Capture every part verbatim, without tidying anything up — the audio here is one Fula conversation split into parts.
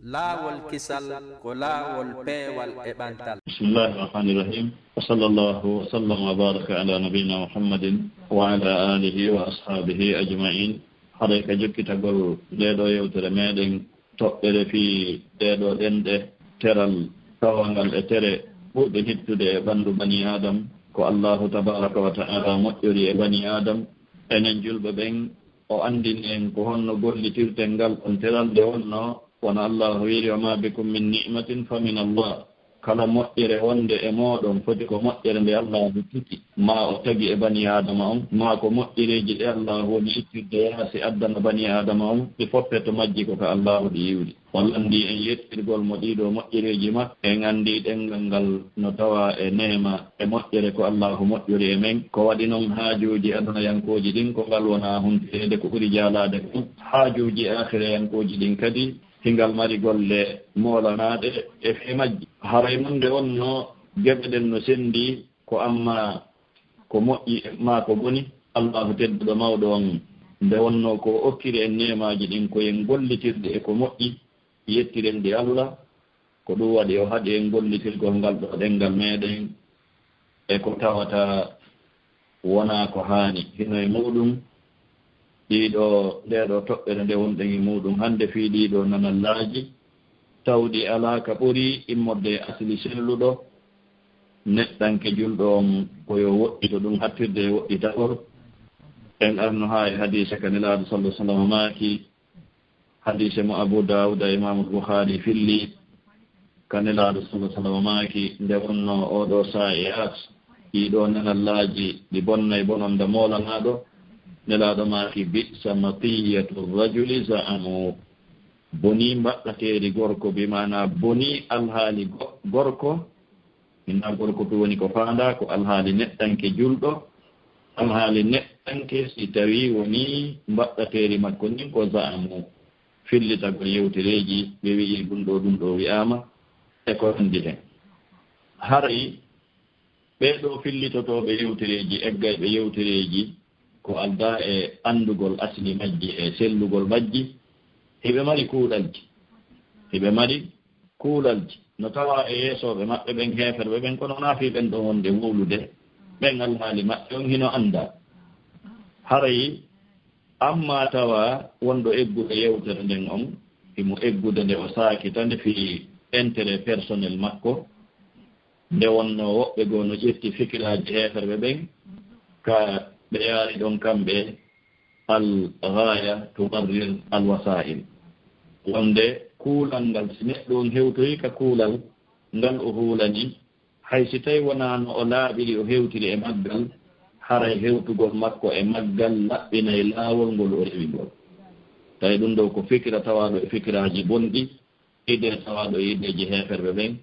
Laawol kisal ko laawol peewal e ɓantal. بسم الله الرحمن الرحيم. وصلى الله وسلم وبارك على نبينا محمد وعلى آله وأصحابه أجمعين. Haray ka jokkitagol ndee ɗoo yewtere meɗen toɓɓere fii ɗee ɗoo ɗenɗe, teral tawangal e tere ɓurɗe hittude e ɓanndu banii Aadam, ko Allaahu tabaaraka wa ta'aalaa moƴƴori e banii Aadam. Enen julɓe ɓen, o anndini en ko honno gollitirten ngal ɗon teral nde wonnoo wano Allaahu wiiri: وما بكم من نعمة فمن الله. Kala moƴƴere wonnde e mooɗon foti ko moƴƴere nde Allaahu tigi, maa o tagi e banii Aadama on, maa ko moƴƴereeji ɗe Allaahu woni ittirde yaasi addana banii Aadama on, ɗi fof to majji ko ka Allaahu ɗi iwri. O lanndii en yettirgol mo ɗii ɗoo moƴƴereeji makko. En anndii ɗemngal ngal no tawaa e neema e moƴƴere ko Allaahu moƴƴori e men. Ko waɗi non haajuuji adunayankooji ɗin, ko ngal wonaa huntireede ko ɓuri jaalaade kon. Haajuuji aakhirayankooji ɗin kadi, hingal mari golle moolanaaɗe e fee majji. Haray non nde wonnoo geɓe ɗen no senndi, ko amma ko moƴƴi maa ko boni, Allaahu tedduɗo mawɗo on nde wonnoo ko o okkiri en neemaaji ɗin ko en gollitirɗi e ko moƴƴi, yettiren ɗi Alla. Ko ɗum waɗi o haɗi en gollitirgol ngal ɗoo ɗemngal meɗen e ko tawata wonaa ko haani. Hino e muuɗum ɗii ɗoo, ndee ɗoo toɓɓere nde wonɗen e muuɗum hannde fii ɗii ɗoo nanallaaji, tawɗi alaa ka ɓuri immorde e asli selluɗo neɗɗanke julɗo on, ko yo woɗɗito ɗum hattirde e woɗɗitagol. En arno haa e hadiisa ka Nelaaɗo sallallaahu alayhi wa sallam maaki, hadiise mo Abu Daawuda e Imaamu Bukhari filli, ka Nelaaɗo sallallaahu alayhi wa sallam maaki, nde wonnoo oo ɗoo saa'i'aat, ɗii ɗoo nanallaaji ɗi bonnay bononda moolanaaɗo, Nelaaɗo maaki: بئس مطية الرجل زعمه. Bonii mbaɗɗateeri gorko, bi maanaa bonii alhaali go-, gorko, hinaa gorko tun woni ko faandaa, ko alhaali neɗɗanke julɗo, alhaali neɗɗanke si tawii wonii mbaɗɗateeri makko ndin ko za'amu, fillitagol yewtereeji, ɓe wi'i ɗum ɗoo, ɗum ɗoo wi'aama, e ko nanndi hen. Haray ɓee ɗoo fillitotooɓe yewtereeji, eggayɓe yewtereeji, ko aldaa e anndugol asli majji e sellugol majji, hiɓe mari kuuɗalji, hiɓe mari kuulalji no tawaa e yeesooɓe maɓɓe ɓen, heeferɓe ɓen, kono wonaa fii ɓen ɗon wonde wowlude ɓen alhaali maɓɓe on hino anndaa. Haray amma tawa wonɗo eggude yewtere nden on, himo eggude nde o saakita nde fii intérêt personnel makko, nde wonnoo woɓɓe goo no ƴetti fikiraaji heeferɓe ɓen, ka ɓe yaari ɗon kamɓe, al ghaaya tubarrir al wasaa'il. Wonde kuulal ngal, si neɗɗo on hewtoyi ka kuulal ngal o huulani, hay si tawi wonaano o laaɓiri o hewtiri e maggal, haray hewtugol makko e maggal laɓɓinay laawol ngol o rewi ngol. Tawi ɗum ɗoo ko fikira tawaaɗo e fikiraaji bonɗi, idee tawaaɗo e ideeji heeferɓe ɓen,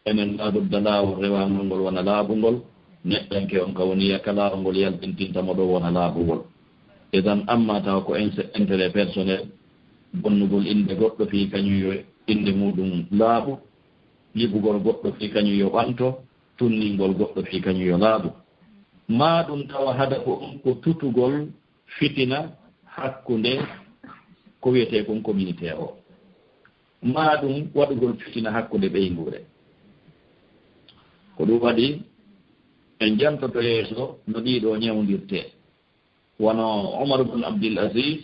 enen laabudda laawol rewaangol ngol wona laaɓungol, neɗɗanke on ka woni yaka laawol ngol yaltintinta mo ɗon wona laaɓungol. Idan, amma tawa ko inse-, intérêt personnel, bonnugol innde goɗɗo fii kañum yo innde muuɗum laaɓu, liɓugol goɗɗo fii kañum yo ɓanto, tunningol goɗɗo fii kañum yo laaɓu. Maa ɗum tawa hadafu on ko tutugol fitina hakkunde ko wiyetee kon communauté o, maa ɗum waɗugol fitina hakkunde ɓeynguure. Ko ɗum waɗi en jantoto yeeso no ɗii ɗoo ñawndirtee. Wano Umar bun Abdil Aziz,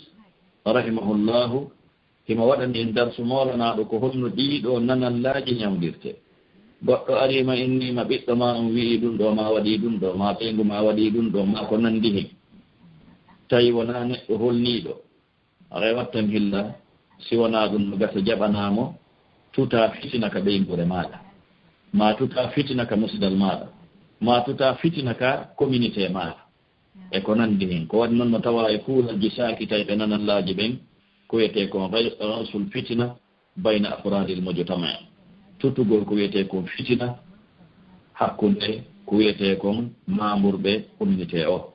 rahimahullahu, himo waɗani en darsu moolanaaɗo ko honno ɗii ɗoo nanallaaji ñawndirtee. Goɗɗo arii ma, innii ma, ɓiɗɗo maa on wi'ii ɗum ɗoo, maa waɗii ɗum ɗoo, maa ɓeyngu maa waɗii ɗum ɗoo, maa ko nanndi hen. Tawi wonaa neɗɗo holniiɗo, rewat tan hilla, si wonaa ɗum no gasa jaɓanaa mo, tutaa fitina ka ɓeynguure maaɗa, maa tutaa fitina ka musidal maaɗa, maa tutaa fitina ka communauté maaɗa, e ko nanndi hen. Ko waɗi non no tawaa e kuulalji saakitayɓe nanallaaji ɓen, ko wiyetee kon ray-, raysul fitina bayna afraadil mujtama, tutugol ko wiyetee kon fitina hakkunde ko wiyetee kon maamburɓe communauté o.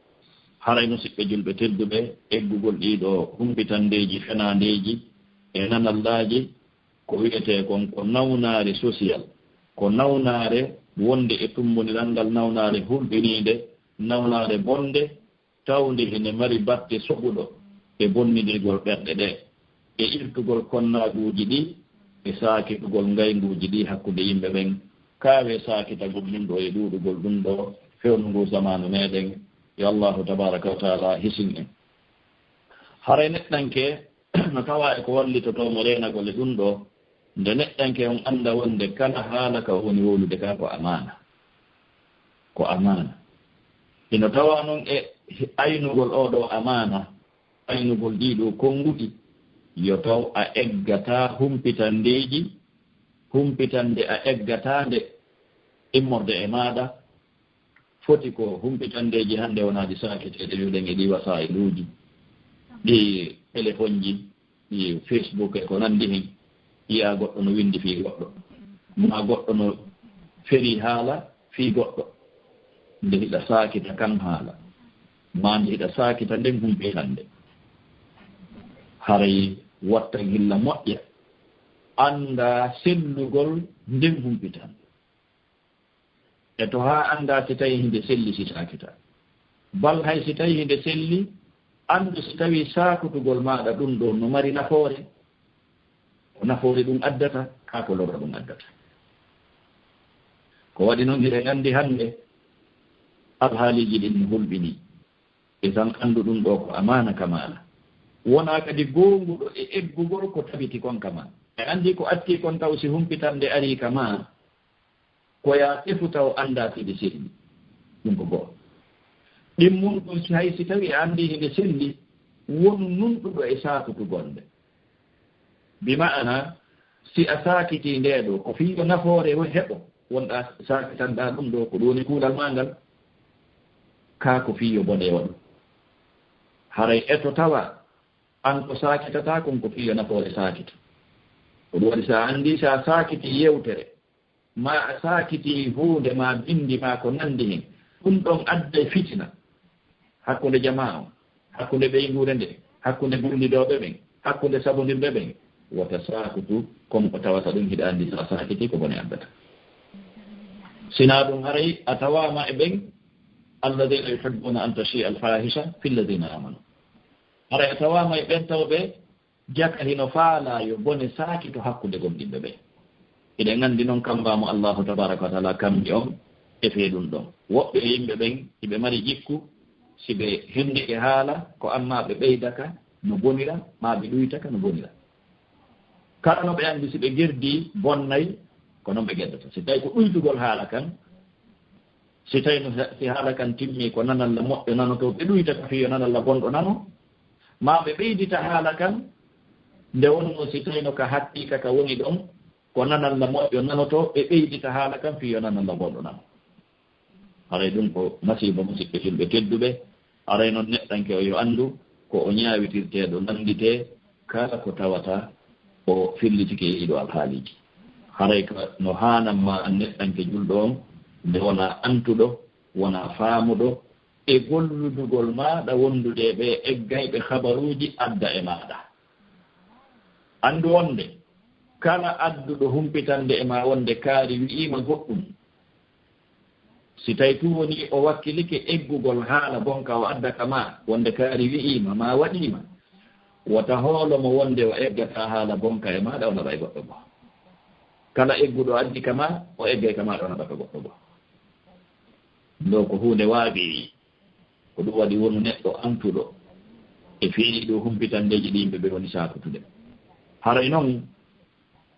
Haray musiɓɓe julɓe tedduɓe, eggugol ɗii ɗoo humpitandeeji, fenaandeeji e nanallaaji, ko wiyetee kon ko nawnaare social, ko nawnaare wonde e tummbondiral ngal, nawnaare hulɓiniinde, nawnaare bonnde, tawnde hine mari batte soɓuɗo e bonnindirgol ɓerɗe ɗee, e irtugol konnaaguuji ɗii, e saakitugol ngaynguuji ɗi hakkunde yimɓe ɓen, kaawee saakitagol ɗum ɗo e ɗuuɗugol ɗum ɗo fewndo ngu zamaanu meɗen. Yo Allahu tabaaraka wa taala hisin en. Haray neɗɗanke no tawaa e ko wallitotoo mo reenagol e ɗum ɗo, nde neɗɗanke on annda wonde kala haala ka o woni wowlude ka ko amaana. Ko amaana. Hino tawaa non e aynugol oo ɗoo amaana, aynugol ɗii ɗoo konnguɗi, yo taw a eggataa humpitandeeji, humpitande a eggataa nde immorde e maaɗa, foti ko humpitandeeji hannde wonaa ɗi saakiteede, wi'uɗen e ɗii wasaa'iluuji, ɗi telefonji, ɗi Facebook e ko nanndi hen, yi'aa goɗɗo no winndi fii goɗɗo, maa goɗɗo no ferii haala fii goɗɗo, nde hiɗa saakita kan haala, maa nde hiɗa saakita nden humpitande. Haray wattan hilla moƴƴa, anndaa sellugol nden humpitande. E to haa anndaa si tawii hinde selli si saakita. Bal hay si tawii hinde selli, anndu si tawii saakutugol maaɗa ɗum ɗo no mari nafoore, ko nafoore ɗum addata, kaa ko lorra ɗum addata. Ko waɗi non hiɗen anndi hannde alhaaliiji ɗin no hulɓinii. E tan anndu ɗum ɗo ko amaana ka maaɗa. Wonaa kadi goonguɗo e eggugol ko tabiti kon ka maa. E anndi ko atti kon taw si humpitande arii ka maa, ko yaa tefu taw anndaa si ɗi selli. Ɗum ko go'o. Ɗimmun ɗum si hay si tawii a anndii hinde selli, wonu nunɗuɗo e saakutugol nde. Bi ma'ana, si a saakitii ndee ɗoo, ko fii yo nafoore wo heɓo, wonɗaa saakitanɗaa ɗum ɗoo, ko ɗum woni kuulal maa ngal, kaa ko fii yo bone waɗu. Haray e to tawa, an ko saakitataa kon ko fii yo nafoore saakita. Ko ɗum waɗi si a anndii si a saakitii yewtere, maa a saakitii huunde, maa binndi, maa ko nanndi hen, ɗum ɗon adday fitina hakkunde jamaa on, hakkunde ɓeynguure nde, hakkunde gollidooɓe ɓen, hakkunde sabondirɓe ɓen, wota saakutu kon ko tawata ɗum hiɗa anndi si a saakitii ko bone addata. Sinaa ɗum haray a tawaama e ɓen, alladhina yuhibbuna an tashia al-fahisha fi alladhina amanu. Haray a tawaama e ɓen tawɓe jaka hino faalaa yo bone saakito hakkunde gomɗinɓe ɓen. Hiɗen anndi non kammbaa mo Allaahu tabaaraka wa taala kammbi on e fee ɗum ɗon. Woɓɓe e yimɓe ɓen hiɓe mari jikku, si ɓe henndike haala, ko amma ɓe ɓeyda ka no bonira, maa ɓe ɗuyta ka no bonira. Kala no ɓe anndi si ɓe gerdii bonnay, ko non ɓe geddata. Si tawii ko ɗuytugol haala kan, si tawii no si haala kan timmii ko nanalla moƴƴo nanotoo, ɓe ɗuyta ka fii yo nanalla bonɗo nano, maa ɓe ɓeydita haala kan, nde wonnoo si tawii no ka haqiiqa ka woni ɗon, ko nanalla moƴƴo nanotoo, ɓe ɓeydita haala kan fii yo nanalla bonɗo nano. Haray ɗum ko masiiba, musiɓɓe julɓe tedduɓe. Haray non neɗɗanke o yo anndu ko o ñaawitirteeɗo nannditee kala ko tawata o fillitike e ɗii ɗoo alhaaliiji. Haray ka no haanan ma an neɗɗanke julɗo on, nde wonaa antuɗo, wonaa faamuɗo e golludugol maaɗa wondude e ɓee eggayɓe habaruuji adda e maaɗa. Anndu wonde kala adduɗo humpitande e maa wonde kaari wi'iima goɗɗum, si tawii tun woni o wakkilike eggugol haala bonka o adda ka maa, wonde kaari wi'iima, maa waɗiima, wota hoolo mo wonde o eggataa haala bonka e maaɗa, o naɓa e goɗɗo goo. Kala egguɗo addi ka maa, o eggay ka maaɗa, o naɓa ka goɗɗo goo. Ɗoo ko huunde waawi. Ko ɗum waɗi wonu neɗɗo antuɗo e fii ɗoo humpitandeeji ɗi yimɓe ɓe woni saakutude. Haray non,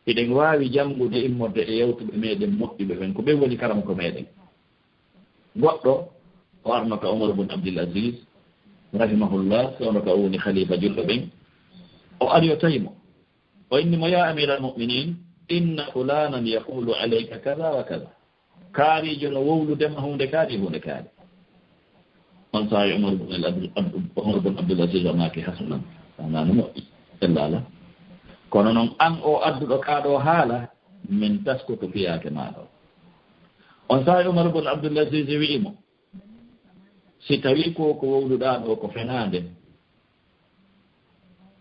hiɗen waawi janngude immorde e yewtuɓe meɗen moƴƴuɓe ɓen, ko ɓen woni karamoko meɗen. Goɗɗo o arno ka Umar bun Abdul Aziz, rahimahullah, so wonno ka o woni khalifa julɓe ɓen. O ari o tawi mo. O inni mo, "Ya Amir al-Mu'minin, inna fulanan yaqulu alayka kaza wa kaza." Kaarijo no wowlude ma huunde kaari, huunde kaari. On saa'i Umar bun al-, Abdul, Abdul, Umar bun Abdul Aziz o maaki, "Hasanan, wonaa no moƴƴi, sellaala. Kono non an o adduɗo kaa ɗoo haala, min taskutu fiyaake maa ɗoo." On saa'i Umar bun Abdul Aziz wi'i mo, "Si tawii ko ko wowluɗaa ɗoo ko fenaande,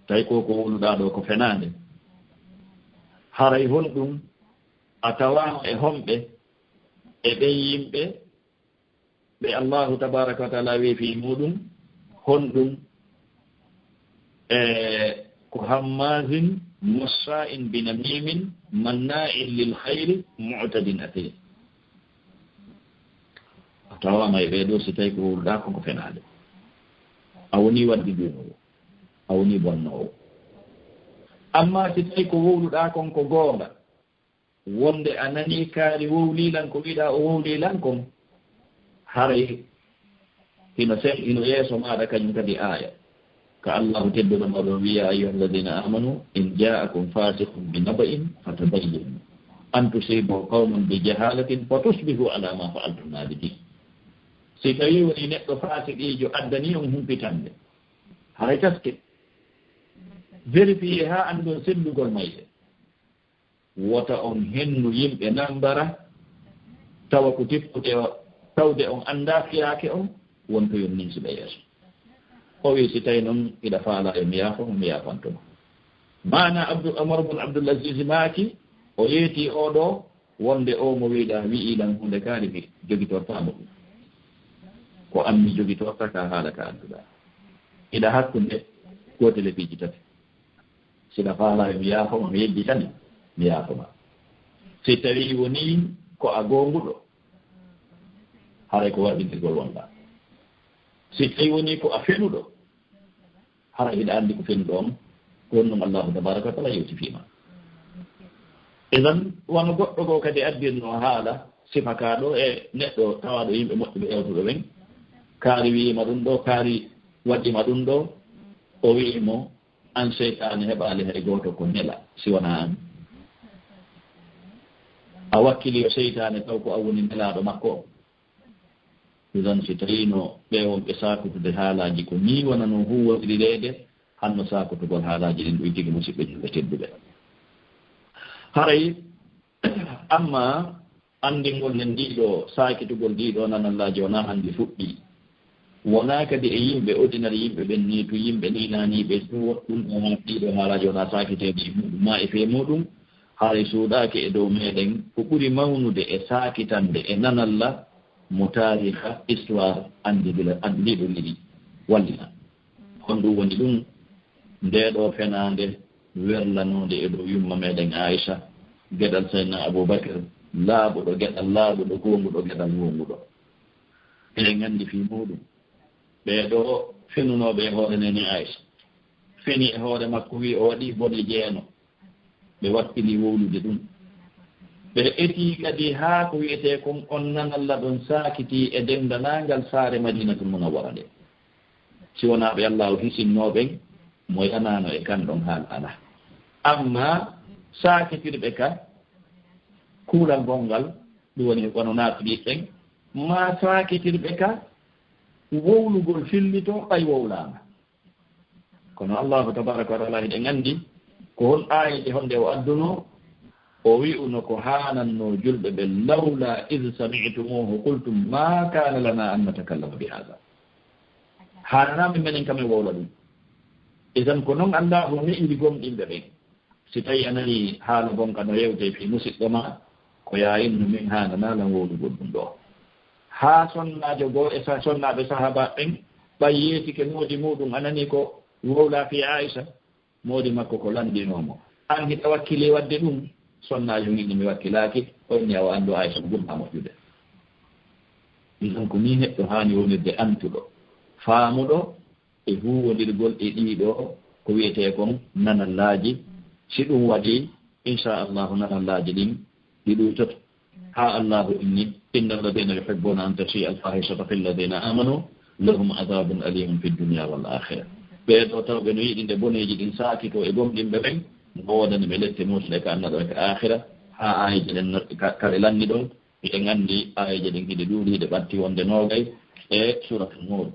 tawi ko ko wowluɗaa ɗoo ko fenaande, haray honɗum a tawaama e homɓe e ɓen yimɓe ɓe Allahu tabaaraka wa taala wii fii muɗum, honɗum e ko hammazin مشاء بنميم مناع للخير معتد أثيم. A tawaama e ɓee ɗoo, si tawii ko wowluɗaa kon ko fenaande. A wonii waddi duunoowo, a wonii bonnoowo. Ammaa si tawii ko wowluɗaa kon ko goonga, wonde a nanii kaari wowlii lan ko wiɗaa o wowlii lan kon, haray hino sen-, hino yeeso maaɗa kañum kadi aaya. Ka Allaahu tedduɗo ma ɗon wi'i, يا أيها الذين آمنوا إن جاءكم فاسق بنبإ فتبينوا أن تصيبوا قوما بجهالة فتصبحوا على ما فعلتم نادمين. Si tawii wonii neɗɗo faasiqiijo addanii on humpitannde, haray taskee, vérifier haa anndon sellugol mayre. Wota on hennu yimɓe nambara, tawa ko tippude o, tawde on anndaa fiyaake on, wontoyon ninsuɓe yeeso. O wi'i, si tawii non hiɗa faalaa yo mi yaafo ma, mi yaafanto ma. Maana Abdul Omar bun Abdul Aziz maaki, o yeetii oo ɗoo, wonde oo mo wi'uɗaa wi'ii lan huunde kaari, mi jogitortaa mo ɗum. Ko an mi jogitorta ka haala ka adduɗaa. Hiɗa hakkunde gootel e piiji tati. Si hiɗa faalaa yo mi yaafo ma, mi yejjitanii, mi yaafo ma. Si tawii wonii ko a goonguɗo, haray ko waɗɗindirgol wonɗaa. Si tawii wonii ko a fenuɗo, haray hiɗa anndi ko fenuɗo on, ko honɗum Allaahu tabaaraka wa taala yewti fii ma. Idan, wano goɗɗo goo kadi addirnoo haala sifa ka ɗoo e neɗɗo tawaaɗo yimɓe moƴƴuɓe hewtuɓe ɓen, kaari wi'i ma ɗum ɗoo, kaari waɗi ma ɗum ɗoo, o wi'i mo, an seytaane heɓaali hay gooto ko nela si wanaa an. A wakkili yo seytaane taw ko an woni nelaaɗo makko. Idan, si tawiino ɓee wonɓe saakutude haalaaji ko nii wonanoo huuwondirireede, hanno saakutugol haalaaji ɗin ɗum tigi, musiɓɓe julɓe tedduɓe. Haray, amma anndingol nen ndiiɗoo, saakitugol ndiiɗoo nanallaaji wonaa hanndi fuɗɗii. Wonaa kadi e yimɓe, ordinary yimɓe ɓen nii, tun yimɓe niinaaniiɓe, tun woɗɗum e haa ɗiiɗoo haalaaji wonaa saakiteede e muuɗum, maa e fee muuɗum, haray suuɗaaki e dow meeɗen. Ko ɓuri mawnude e saakitande e nanalla mo taariha, histoire, anndi gila, anndi ɗo lili wallina. Honɗum woni ɗum? Ndee ɗoo fenaande werlanoonde e dow yumma meeɗen Aisha, geɗal Sayyidina Abubakar, laaɓuɗo geɗal laaɓuɗo, goonguɗo geɗal goonguɗo. Eɗen anndi fii muuɗum. Ɓee ɗoo fenunooɓe e hoore neene Aisha, feni e hoore makko, wi'i o waɗii bone jeeno. Ɓe wakkili wowlude ɗum. Ɓe etii kadi haa ko wi'etee kon on nanalla ɗon saakitii e denndaangal saare Madinatul Munawwara nde. Si wonaa ɓe Allaahu hisinnoo ɓen, mo yanaano e kan ɗon haala alaa. Ammaa saakitirɓe ka kuulal gonngal, ɗum woni wano naafiqiiɓe ɓen, maa saakitirɓe ka wowlugol fillitoo ɓay wowlaama. Kono Allaahu tabaaraka wa taala, hiɗen anndi ko hol aayeeje honɗe o addunoo, o wi'uno ko haanannoo julɓe ɓe, "Lawlaa idh sami'tumuuhu qultum maa kaana lanaa an natakallama bi haadha." Haananaa min menen kam en wowla ɗum. Idan ko non Allaahu ne'iri gomɗinɓe ɓen. Si tawii a nanii haala bonka no yewtee fii musiɗɗo maa, ko yaa innu min haananaa lan wowlugol ɗum ɗoo. Haa sonnaajo goo e sa-, sonnaaɓe sahaabaaɓe ɓen, ɓay yeetike moodi muuɗum, a nanii ko wowlaa fii Aisha, moodi makko ko lanndinoo mo. An hiɗa wakkili waɗde ɗum? Sonnaajo wi'i, "Mi wakkilaaki." O inni, "Awa anndu Aisha ko ɓurɗaa moƴƴude." Ɗum ɗon ko nii neɗɗo haani wonirde, antuɗo, faamuɗo, e huuwondirgol e ɗii ɗoo ko wi'etee kon nanallaaji. Si ɗum waɗii, inshaa Allaahu, nanallaaji ɗin ɗi ɗuytoto. Haa Allaahu inni, "Inna alladhiina yuhibbuuna an tashi'a al-faahishatu fi alladhiina aamanuu lahum adhaabun aliimun fi dunyaa wal aakhira." Ɓee ɗoo tawɓe no yiɗi nde boneeji ɗin saakitoo e gomɗinɓe ɓen, no woodani ɓe lette muusuɗe ka aduna ɗoo e ka aakhira, haa aayeeje ɗen no-, ka-, kaɓe lanni ɗon. Hiɗen anndi aayeeje ɗen hiɗe ɗuuɗi, hiɗe ɓatti wonde noogay e Suuratul Nuur.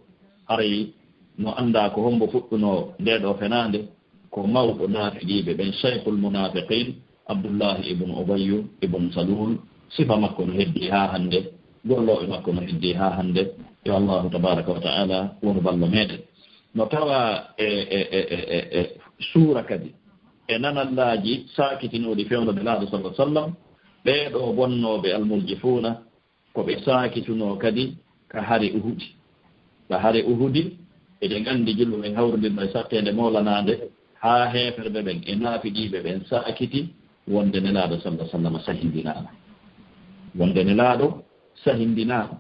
Haray no anndaa ko hombo fuɗɗunoo ndee ɗoo fenaande, ko mawɗo naafiqiiɓe ɓen, Shaykhul Munaafiqiin, Abdullahi ibn Ubayyu ibn Saluul. Sifa makko no heddii haa hannde, gollooɓe makko no heddii haa hannde. Yo Allaahu tabaaraka wa ta'aala wonu ballo meeɗen. No tawaa e, e, e suura kadi, e nanallaaji saakitinooɗi fewndo Nelaaɗo, sallallaahu alayhi wa sallam, ɓee ɗoo bonnooɓe almurjifuuna, ko ɓe saakitunoo kadi ka hare Uhudi. Ka hare Uhudi, eɗen anndi julɓe ɓen hawrondirno e satteende moolanaande, haa heeferɓe ɓen e naafiqiiɓe ɓen saakiti wonde Nelaaɗo sallallahu alaihi wasallam sahindinaama. Wonde Nelaaɗo sahindinaama.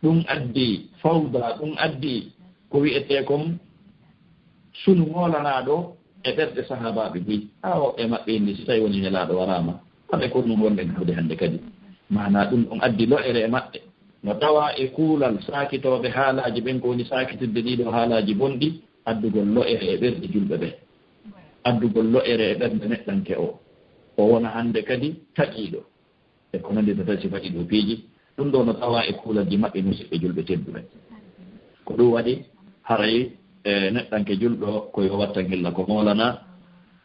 Ɗum addi fawda, ɗum addi ko wi'etee kon sunu moolanaaɗo e ɓerɗe sahaabaaɓe buy. Haa woɓɓe maɓɓe inni, si tawi woni Nelaaɗo waraama, haɗe ko ɗum wonɗen hawde hannde kadi. Maanaa ɗum ɗon addi lo'ere e maɓɓe. No tawaa e kuulal saakitooɓe haalaaji ɓen, ko woni saakitirde ɗii ɗoo haalaaji bonɗi, addugol lo'ere e ɓerɗe julɓe ɓen. Addugol lo'ere e ɓernde neɗɗanke o. O wona hannde kadi taƴiiɗo. E ko nanndi tata sifa ɗii ɗoo piiji. Ɗum ɗoo no tawaa e kuulalji maɓɓe, musiɓɓe julɓe tedduɓe. Ko ɗum waɗi haray, e, neɗɗanke julɗo ko yo watta ngilla ko moolanaa.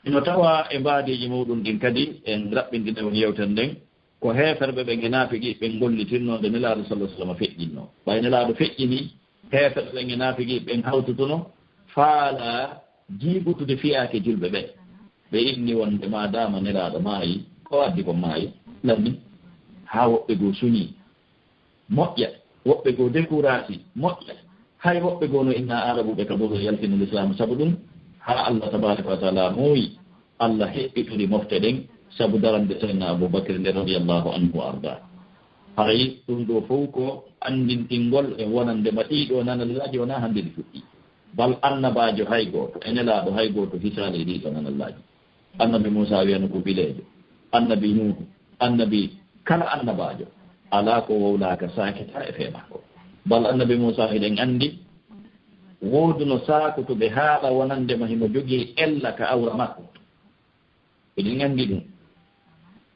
Ino tawaa e mbaadiiji muuɗum ɗin kadi, en raɓɓinɗina woni yewtere nden. Ko heeferɓe ɓen e naafiqiiɓe ɓen gollitirnoo nde Nelaaɗo sallallahu alaihi wasallam feƴƴinnoo. Ɓay Nelaaɗo feƴƴinii, heeferɓe ɓen e naafiqiiɓe ɓen hawtutuno faala jiiɓutude fiyaake julɓe ɓen. Ɓe inni wonde maadaama Nelaaɗo maayi, ko addi kon maayi, lanni. Haa woɓɓe goo suñii, moƴƴa. Woɓɓe goo découragé, moƴƴa. Hay woɓɓe goo no inna Aarabuɓe ka ɓuri yaltino Lislaam. Sabu ɗum, haa Allah tabaaraka wa taala muuyi, Allah heɓɓitori mofte ɗen sabu darande Seydina Abuu Bakr nde radiyallahu anhu wa arda. Haray ɗum ɗoo fow ko anndintingol e wonande ma ɗii ɗoo nanallaaji wonaa hannde ɗi fuɗɗii. Bal annabaajo hay gooto, e nelaaɗo hay gooto hisaali e ɗii ɗoo nanallaaji. Annabi Muusaa wiyano ko bileejo. Annabi Nuuhu, annabi, kala annabaajo, alaa ko wowlaaka saakitaa e fee makko. Bal annabi Muusaa, hiɗen anndi, wooduno saakutuɓe haala wonande ma himo jogii ella ka awra makko. Eɗen anndi ɗum.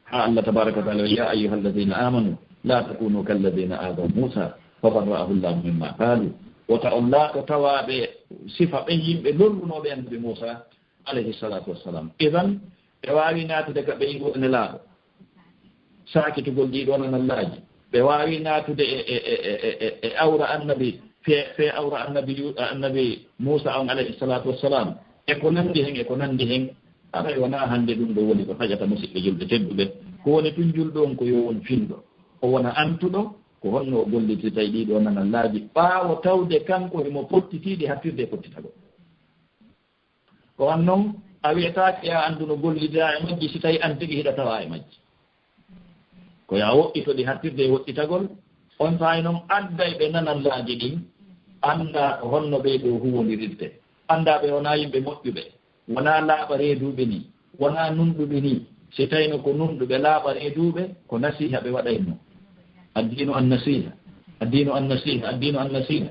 Haa Allah tabaaraka wa taala, "Ya ayyuhal ladhina amanu, la takunu kal ladhina adhaw Musa, fa barra'ahu Allahu mimma qalu." Wota on laato tawaaɓe sifa ɓen yimɓe lorrunooɓe annabi Muusaa, alayhi salatu wassalam. Idan, ɓe waawi naatude ka ɓeyngu e nelaaɗo. Saakitugol ɗii ɗoo nanallaaji. Ɓe waawi naatude e, e, e, e, e, e awra annabi, fee, fee awra annabi Yu-, annabi Muusaa on, alayhi salatu wassalam. E ko nanndi hen, e ko nanndi hen. Haray wonaa hannde ɗum ɗoo woni ko taƴata musiɓɓe julɓe tedduɓe. Ko woni tun julɗo on ko yo won finɗo. O wona antuɗo, ko honno o gollitirta e ɗii ɗoo nanallaaji. Ɓaawo tawde kanko himo pottitiiɗi hattirde e pottitagol. Ko on non, a wi'ataake yaa anndu no gollidira e majji, si tawi an tigi hiɗa tawa e majji. Ko yaa woɗɗito ɗi hattirde e woɗɗitagol, on saa'i non adday ɓe nanallaaji ɗin, annda ko honno ɓee ɗoo huwondirirte. Annda ɓe wonaa yimɓe moƴƴuɓe, wonaa laaɓa reeduɓe ni, wonaa nunɗuɓe ni. Si tawino ko nunɗuɓe laaɓa reeduɓe, ko nasiha ɓe waɗayno. Addiinu an nasiha, addiinu an nasiha, addiinu an nasiha.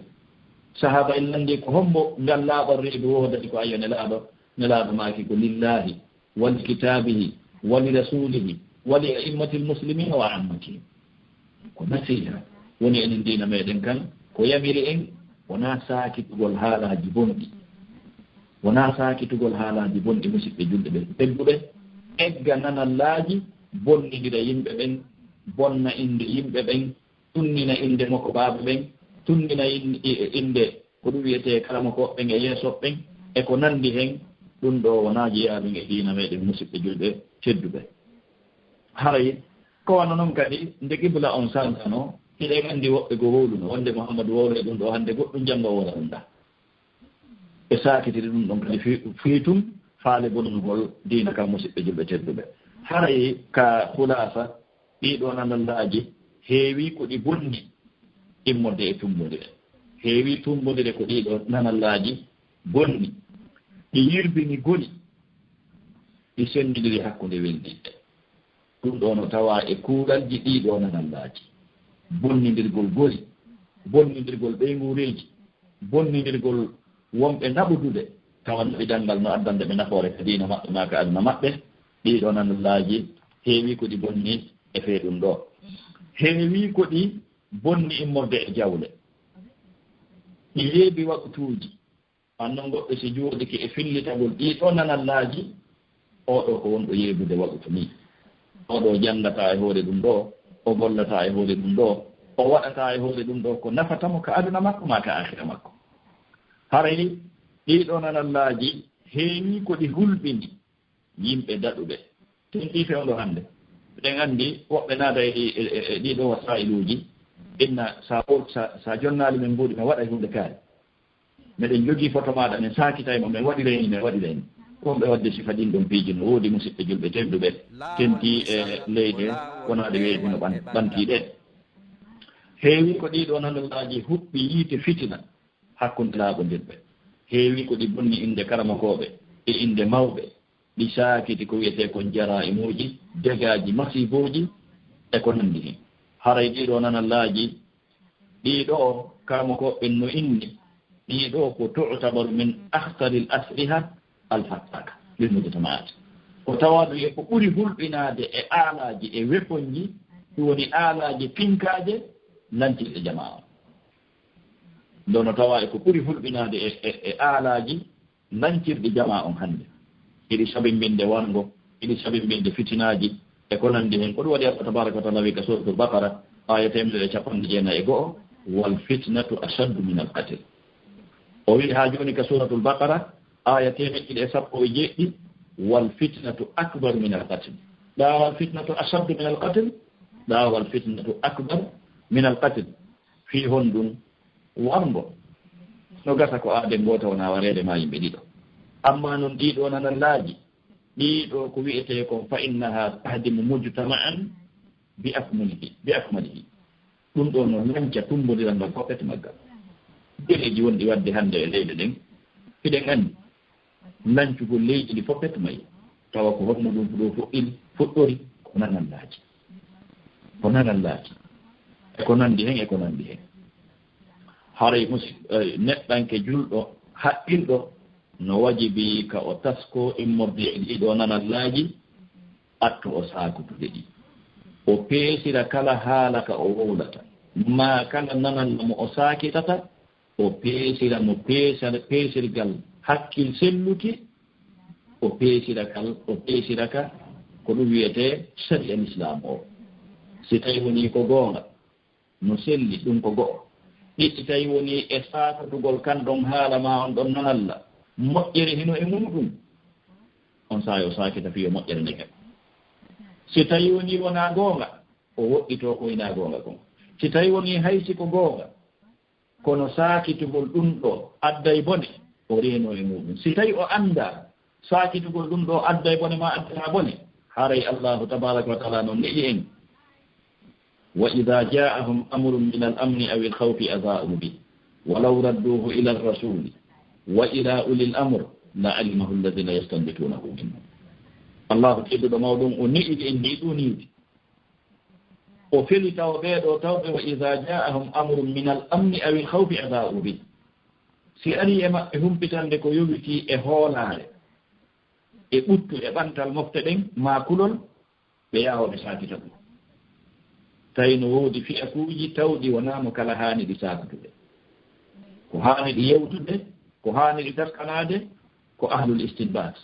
Sahaaba en lanndi ko hombo ngal laaɓal reedu woodani ko ayyo Nelaaɗo, Nelaaɗo maaki ko lillahi, wa li kitaabihi, wa li rasuulihi, wa li a'immatil muslimina wa ammatihim. Ko nasiha woni enen diina meɗen kan, ko yamiri en, wonaa saakitugol haalaaji bonɗi. Wonaa saakitugol haalaaji bonɗi, musiɓɓe julɓe ɓe tedduɓe, egga nanallaaji, bonnindira yimɓe ɓen, bonna innde yimɓe ɓen, tunnina innde mokobaaɓe ɓen, tunnina in-, i-, innde ko ɗum wiyetee karamokooɓe ɓen e yeesooɓe ɓen, e ko nanndi hen, ɗum ɗoo wonaa jeyaaɗum e diina meɗen, musiɓɓe julɓe tedduɓe. Haray, ko wano non kadi, nde qibla on sansano, hiɗen anndi woɓɓe goo wowluno, wonde Muhammadu wowlay ɗum ɗoo hannde, goɗɗum janngo o wona ɗum ɗaa. Ɓe saakitiri ɗum ɗon kadi fi-, fii tun faale bonnugol diina kan, musiɓɓe julɓe tedduɓe. Haray ka khulaasa, ɗii ɗoo nanallaaji heewi ko ɗi bonni immorde e tummbondire. Heewi tummbondire ko ɗii ɗoo nanallaaji bonni. Ɗi yirbini goli, ɗi senndindiri hakkunde weldiiɓe. Ɗum ɗoo no tawaa e kuulalji ɗii ɗoo nanallaaji. Bonnindirgol goli, bonnindirgol ɓeynguureeji, bonnindirgol wonɓe naɓudude, tawa naɓidanngal no addande ɓe nafoore ka diina maɓɓe maa ka aduna maɓɓe. Ɗii ɗoo nanallaaji heewi ko ɗi bonni e fee ɗum ɗoo. Heewi ko ɗi bonni immorde e jawle. Ɗi yeebi waqtuuji. Annon goɗɗo si jooɗike e fillitagol ɗii ɗoo nanallaaji, oo ɗoo ko wonɗo yeebude waqtu nii. Oo ɗoo janngataa e hoore ɗum ɗoo, o gollataa e hoore ɗum ɗoo, o waɗataa e hoore ɗum ɗoo ko nafata mo ka aduna makko maa ka aakhira makko. Haray ɗii ɗoo nanallaaji heewi ko ɗi hulɓini yimɓe daɗuɓe. Tun ɗii fewndo hannde. Eɗen anndi woɓɓe naata e ɗi, e, e, e ɗii ɗoo wasaa'iluuji, inna sa o-, sa, sa jonnaali men mbuuɗi, men waɗay huunde kaari. Meɗen jogii foto maaɗa, men saakitay mo, men waɗiray ni, men waɗiray ni. Wonɓe waɗde sifa ɗin ɗon piiji no woodi, musiɓɓe julɓe tedduɓe, tentii e leyɗe wonaade weeɓi no ɓan-, ɓantii ɗe. Heewi ko ɗiiɗoo nanallaaji huɓɓi yiite fitina hakkunde laaɓondirɓe. Heewi ko ɗi bonni innde karamokooɓe e innde mawɓe, ɗi saakiti ko wiyetee kon jaraa'imuuji, degaaji, masiibooji e ko nanndi hen. Haray ɗiiɗoo nanallaaji, ɗiiɗoo karamokooɓe ɓen no inni, ɗiiɗoo ko tu'tabaru min akhtaril asliha al-fattaaka lil mujtama'aat. Ko tawaa ɗum e ko ɓuri hulɓinaade e aalaaji e weponji, ɗum woni aalaaji pinkaaje lantirɗe jamaa on. Nde no tawaa e ko ɓuri hulɓinaade e, e, e aalaaji lantirɗi jamaa on hannde. Hiɗi sabimbinde warngo, hiɗi sabimbinde fitinaaji, e ko nanndi hen. Ko ɗum waɗi Allah tabaaraka wa ta'aala wi ka Suuratul Baqara, aaya teemedere e capanɗe jeenayi e go'o, "Wal fitnatu ashaddu minal qatl." O wi haa jooni ka Suuratul Baqara, aaya teemeɗɗe ɗiɗi e sappo e jeeɗiɗi, "Wal fitnatu akbar minal qatl." Ɗaa wal fitnatu ashaddu minal qatl, ɗaa wal fitnatu akbar minal qatl. Fii honɗun? Warngo no gasa ko aaden gooto wona wareede maa yimɓe ɗiɗo. Amma non ɗiiɗoo nanallaaji, ɗiiɗoo ko wi'etee kon, "Fa innaha tahdimu mujtama'an bi akmalihi, bi akmalihi." Ɗum ɗoo no lanca tumbodiral ngal fof e maggal. Geɗeeji wonɗi waɗde hannde e leyɗe ɗen, hiɗen anndi lancugol leydi ndi fof e mayi. Tawa ko honno ɗum ɗoo fuɗɗiri, fuɗɗori? Ko nanallaaji. Ko nanallaaji. E ko nanndi hen, e ko nanndi hen. Haray musi-, eh, neɗɗanke julɗo, haqqilɗo, no wajibi ka o taskoo immorde e ɗiiɗoo nanallaaji, atto o saakutude ɗi. O peesira kala haala ka o wowlata, maa kala nanalla mo o saakitata, o peesira mo peesal-, peesirgal hakkil selluki, o peesira kal, o peesira ka ko ɗum wiyetee sariya Lislaam o. Si tawi wonii ko goonga, no selli, ɗum ko go'o. Ɗi si tawi wonii e saakutugol kan ɗon haala maa on ɗon nanalla, moƴƴere hino e muuɗum, on saa'i o saakita fii yo moƴƴere nden heɓ. Si tawi wonii wonaa goonga, o woɗɗitoo ko hinaa goonga kon. Si tawi wonii hay si ko goonga, kono saakitugol ɗum ɗoo adday bone, o reenoo e muuɗum. Si tawi o anndaa saakitugol ɗum ɗoo adday bone maa addanaa bone, haray Allaahu tabaaraka wa ta'aala no ne'i en, "Wa idhaa jaa'ahum amrun minal amni awil khawfi adhaa'u bih, wa law radduuhu ilar rasuuli wa ilaa ulil amri la alimahu alladhiina yastanbituunahu minhum." Allaahu tedduɗo mawɗo on, o ne'i en ndii ɗoo niidi. O feli tawa ɓee ɗoo tawɓe, "Wa idhaa jaa'ahum amrun minal amni awil khawfi adhaa'u bih." Si arii e maɓɓe humpitannde ko yowitii e hoolaare, e ɓuttu, e ɓantal mofte ɗen, maa kulol, ɓe yaha ɓe saakita ɗum. Tawi no woodi fiyakuuji tawɗi wonaa mo kala haani ɗi saakutude. Ko haani ɗi yewtude, ko haani ɗi taskanaade, ko ahlul istinbaat.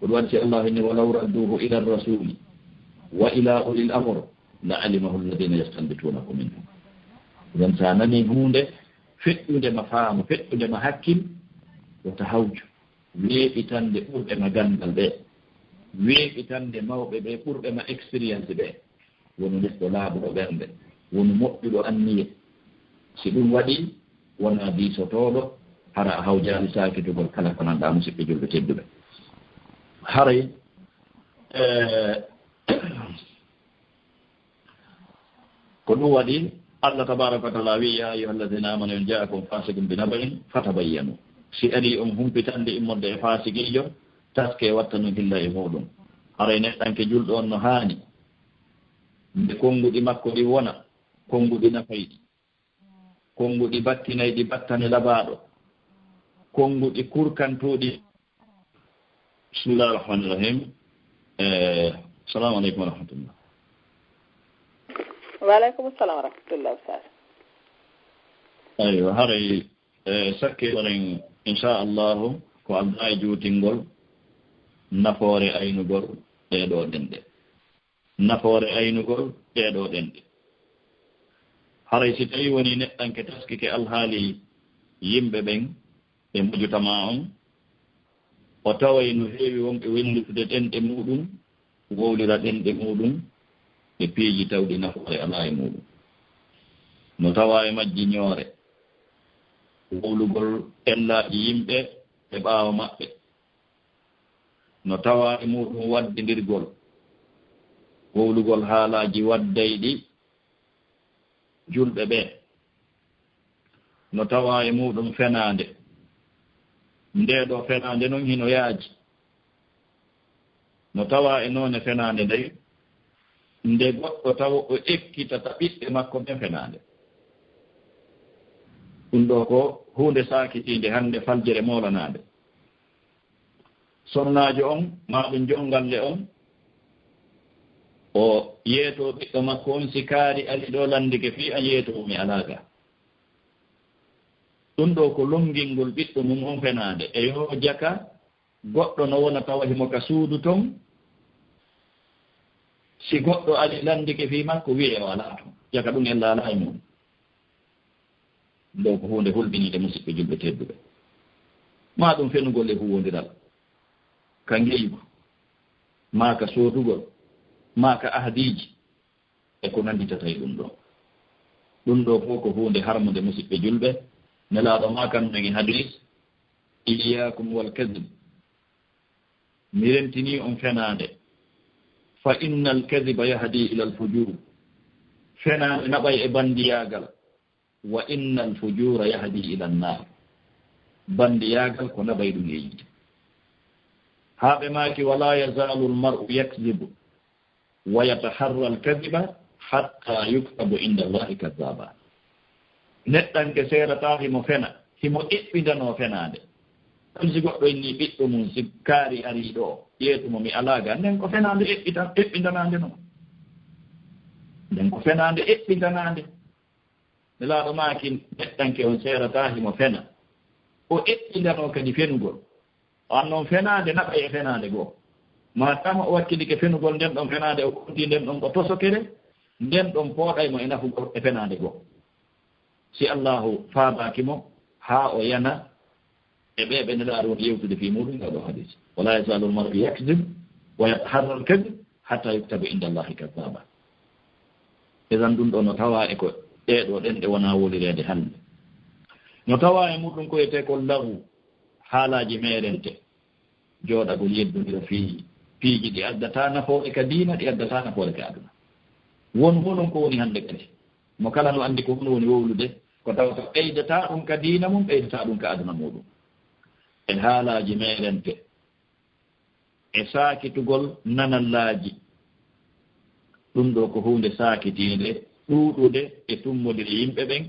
Ko ɗum waɗi si Allah inni, "Wa law radduuhu ila rasuuli wa ila ulil amri la alimahu alladhiina yastanbituunahu minhum." Ɗum sa nani huunde feƴƴunde ma faamu, feƴƴunde ma hakkil, wota hawju. Weeɓitande ɓurɓe ma ganndal ɓe, weeɓitande mawɓe ɓe ɓurɓe ma expérience ɓe. Wonu neɗɗo laaɓuɗo ɓernde, wonu moƴƴuɗo anniye. Si ɗum waɗii, wonaa diisotooɗo, hara a hawjaali saakitugol kala ko nanɗaa, musiɓɓe julɓe tedduɓe. Haray, eh, ko ɗum waɗi Allah tabaaraka wa ta'aala wi'i, "Yaa ayyuhal ladhiina aamanuu in jaa'akum faasiqun bi naba'in fatabayyanu." Si arii on humpitande immorde e faasiqiijo, taskee watta non hilla e muuɗum. Haray neɗɗanke julɗo on no haani nde konnguɗi makko ɗi wona konnguɗi nafayɗi, konnguɗi battinayɗi battane labaaɗo, konnguɗi kurkantooɗi. Bismillahir Rahmanir Rahim. Eh, Assalamu alaikum wa rahmatullah. Wa alaikum assalam wa rahmatullah, Ustaz. Aywa, haray, eh, sakke oren, insha Allahu, ko aldaa e juutingol nafoore aynugol ɗee ɗoo ɗenɗe. Nafoore aynugol ɗee ɗoo ɗenɗe. Haray si tawii wonii neɗɗanke taskike alhaali yimɓe ɓen e mujtama on, o taway no heewi wonɓe wellitude ɗenɗe muuɗum, wowlira ɗenɗe muuɗum e piiji tawɗi nafoore alaa e muuɗum. No tawaa e majji ñoore, wowlugol ellaaji yimɓe e ɓaawo maɓɓe, no tawaa e muuɗum waddindirgol, wowlugol haalaaji waddayɗi julɓe ɓee, no tawaa e muuɗum fenaande. Ndee ɗoo fenaande noon hino yaaji. No tawaa e noone fenaande nden, nde goɗɗo tawa o ekkitata ɓiɓɓe makko ɓen fenaande. Ɗum ɗoo ko huunde saakitiinde hannde faljere moolanaande. Sonnaajo on, maa ɗum jonngalle on, o yeetoo ɓiɗɗo makko on, si kaari ari ɗoo lanndike fii an, yeetoo mi alaa ga. Ɗum ɗoo ko lonngingol ɓiɗɗo mum on fenaande. E yoo jaka, goɗɗo no wona tawa himo ka suudu ton, si goɗɗo ari lanndike fii makko, wi'ee o alaa ton. Jaka ɗum en laalaa e mum. Ɗoo ko huunde hulɓiniinde, musiɓɓe julɓe tedduɓe. Maa ɗum fenugol e huuwondiral, ka ngeygu, maa ka soodugol, maa ka ahdiiji, e ko nannditata e ɗum ɗoo. Ɗum ɗoo fof ko huunde harmunde, musiɓɓe julɓe. Nelaaɗo maakan men e hadiis, "Iyyaakum wal kadhib." Mi rentinii on fenaande. "Fa innal kadhiba yahdi ilal fujur." Fenaande naɓay e banndiyaagal. "Wa innal fujura yahdi ilan naar." Banndiyaagal ko naɓay ɗum e yiite. Haa ɓe maaki, "Wala yazalul mar'u yakdhibu wa yataharral kadhiba hatta yuktabu inda Allahi kadhaba." Neɗɗanke seerataa himo fena, himo eɓɓindanoo fenaande. Ɗum si goɗɗo inni ɓiɗɗo mum, si kaari arii ɗoo, yeetu mo mi alaa ga, nden ko fenaande eɓɓita-, eɓɓindanaande non. Nden ko fenaande eɓɓindanaande. Nelaaɗo maaki, neɗɗanke on seerataa himo fena. O eɓɓindanoo kadi fenugol. O annon fenaande naɓay e fenaande goo. Maa tama o wakkilike fenugol nden ɗon fenaande, o kontii nden ɗon ko tosokere, nden ɗon pooɗay mo e nafugol e fenaande goo. Si Allaahu faabaaki mo, haa o yana e ɓee ɓe Nelaaɗo woni yewtude fii muuɗum e oo ɗoo hadiis. "Wala yazalul mar'u yakdhib wa yataharral kadhib hatta yuktaba inda Allahi kadhaba." Idan ɗum ɗoo no tawaa e ko ɗee ɗoo ɗenɗe wonaa wolireede hannde. No tawaa e muuɗum ko wiyetee ko lagu, haalaaji meerente, jooɗagol yeddondira fii piiji ɗi addataa nafoore ka diina, ɗi addataa nafoore ka aduna. Won hono ko woni hannde kadi. Mo kala no anndi ko hono woni wowlude, ko tawata ɓeydataa ɗum ka diina mum, ɓeydataa ɗum ka aduna muuɗum. E haalaaji meerente, e saakitugol nanallaaji. Ɗum ɗoo ko huunde saakitiinde, ɗuuɗude e tummodire yimɓe ɓen,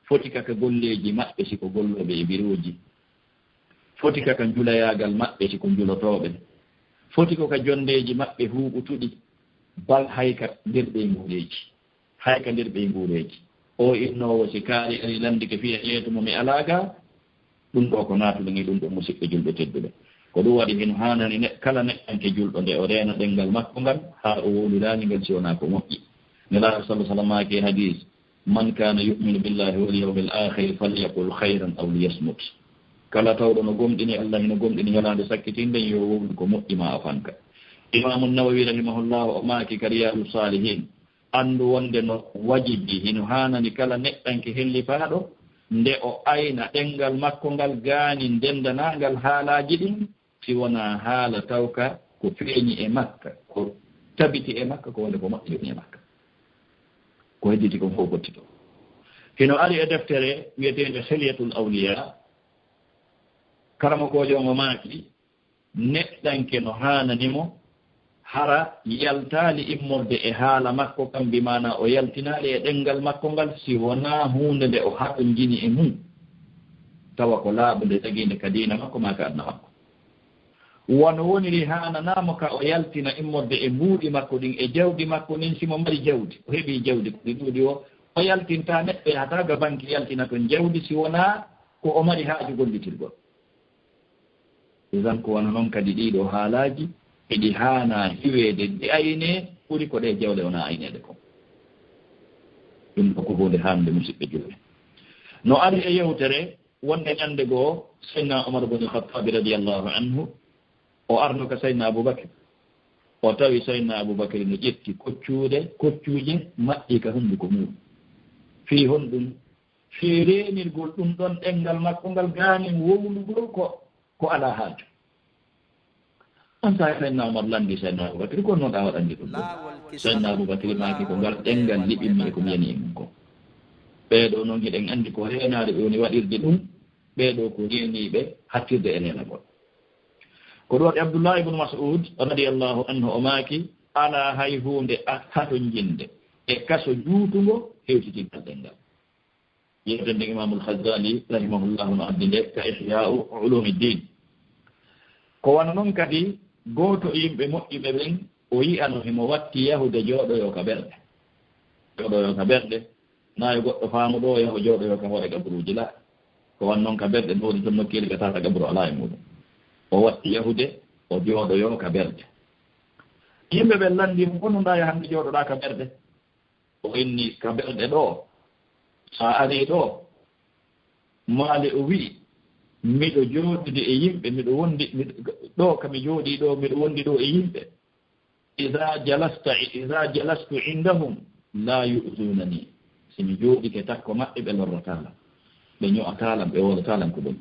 foti ka ka golleeji maɓɓe si ko gollooɓe e birooji, foti ka ka njulayaagal maɓɓe si ko njulotooɓe, foti ko ka jonndeeji maɓɓe huuɓutuɗi, bal hay ka nder ɓeynguureeji. Hay ka nder ɓeynguureeji. O innoowo si kaari ari lanndike fii yeetu mo mi alaa ga, ɗum ɗoo ko naatuɗen e ɗum ɗoo, musiɓɓe julɓe tedduɓe. Ko ɗum waɗi hino haanani ne-, kala neɗɗanke julɗo nde o reena ɗemngal makko ngal, haa o wowliraani ngal si wonaa ko moƴƴi. Nelaaɗo sallallaahu alayhi wa sallam maaki e hadiis, "Man kaana yu'minu billaahi wal yawmil aakhiri falyaqul khayran aw liyasmut." Kala tawɗo no gomɗini Allah, hino gomɗini ñalaande sakkitiinde, yo wowlu ko moƴƴi maa o fanka. Imaamu Nawawi rahimahullahu o maaki ka Riyaadu Saalihiin, anndu wonde no wajibi, hino haanani kala neɗɗanke hellifaaɗo, nde o ayna ɗemngal makko ngal gaani ndenndanaangal haalaaji ɗin, si wonaa haala tawka ko feeñi e makka, ko tabiti e makka, ko wonde ko moƴƴi e makka, ko hedditi kon fof fottito. Hino ari e deftere wiyeteende Hilyatul Awliyaa, karamokoojo on o maaki, neɗɗanke no haanani mo hara yaltaali immorde e haala makko kan, bi maanaa o yaltinaali e ɗemngal makko ngal, si wonaa huunde nde o hatonjini e mum, tawa ko laaɓunde tagiinde ka diina makko maa ka aduna makko. Wano woniri haananaa mo ka o yaltina immorde e mbuuɗi makko ɗin, e jawdi makko ndin, si mo mari jawdi, o heɓii jawdi ko ɗi ɗuuɗi o, o yaltintaa, neɗɗo yahataa ga banki yaltina ton jawdi si wonaa ko o mari haaju gollitirgol. Idan ko wano non kadi ɗii ɗoo haalaaji, eɗi haanaa hiweede, ɗi aynee, ɓuri ko ɗee jawle wonaa ayneede kon. Ɗum ɗoo ko huunde haanunde, musiɓɓe julɓe. No ari e yewtere, wonde ñannde goo, Seydina Umar bun Khattabi radiyallahu anhu, o arno ka Seydina Abubakar. O tawi Seydina Abubakar no ƴetti koccuuɗe, koccuuje maɓɓi ka hunnduko muuɗum. Fii honɗum? Fii reenirgol ɗum ɗon ɗemngal makko ngal gaanin wowlugol ko, ko alaa haaju. On saa'i Seydina Umar lanndi Seydina Abubakar, ko honno ɗa waɗandi ɗum ɗo? Seydina Abubakar maaki ko ngal ɗenngal liɓinmi e ko mi yani e mum ko. Ɓee ɗoo noon hiɗen anndi ko reenaade ɓe woni waɗirde ɗum, ɓee ɗoo ko reeniiɓe hattirde e reenagol. Ko ɗum waɗi Abdullah ibn Mas'ud radiyallahu anhu o maaki, alaa hay huunde a-, hatonjinde e kaso juutungo hewtiti ngal ɗenngal. Yeewtere nden Imaamul Ghazali rahimahullahu no addi nde ka Ihya'u Ulumiddin. Ko wano non kadi gooto e yimɓe moƴƴuɓe ɓen o yi'ano himo watti yahude jooɗoyoo ka berɗe. Jooɗoyoo ka berɗe, naa yo goɗɗo faamu ɗoo yaho jooɗoyoo ka hoore gaburuuji laa. Ko wan non ka berɗe no woodi ton nokkeeli ɓe tawata gaburu alaa e muuɗum. O watti yahude, o jooɗoyoo ka berɗe. Yimɓe ɓen lanndi mo, "Kono ndaa yo hannde jooɗoɗaa ka berɗe?" O inni, "Ka berɗe ɗoo, so a arii ɗoo," Maale o wi'i, "Miɗo jooɗude e yimɓe, miɗo wondi, miɗo, ɗoo ka mi jooɗii ɗoo, miɗo wondi ɗoo e yimɓe. Iza jalasta, iza jalastu indahum, la yu'zunani. Si mi jooɗike takko maɓɓe, ɓe lorrataa lan, ɓe ño'ataa lan, ɓe wowlataa lan ko boni.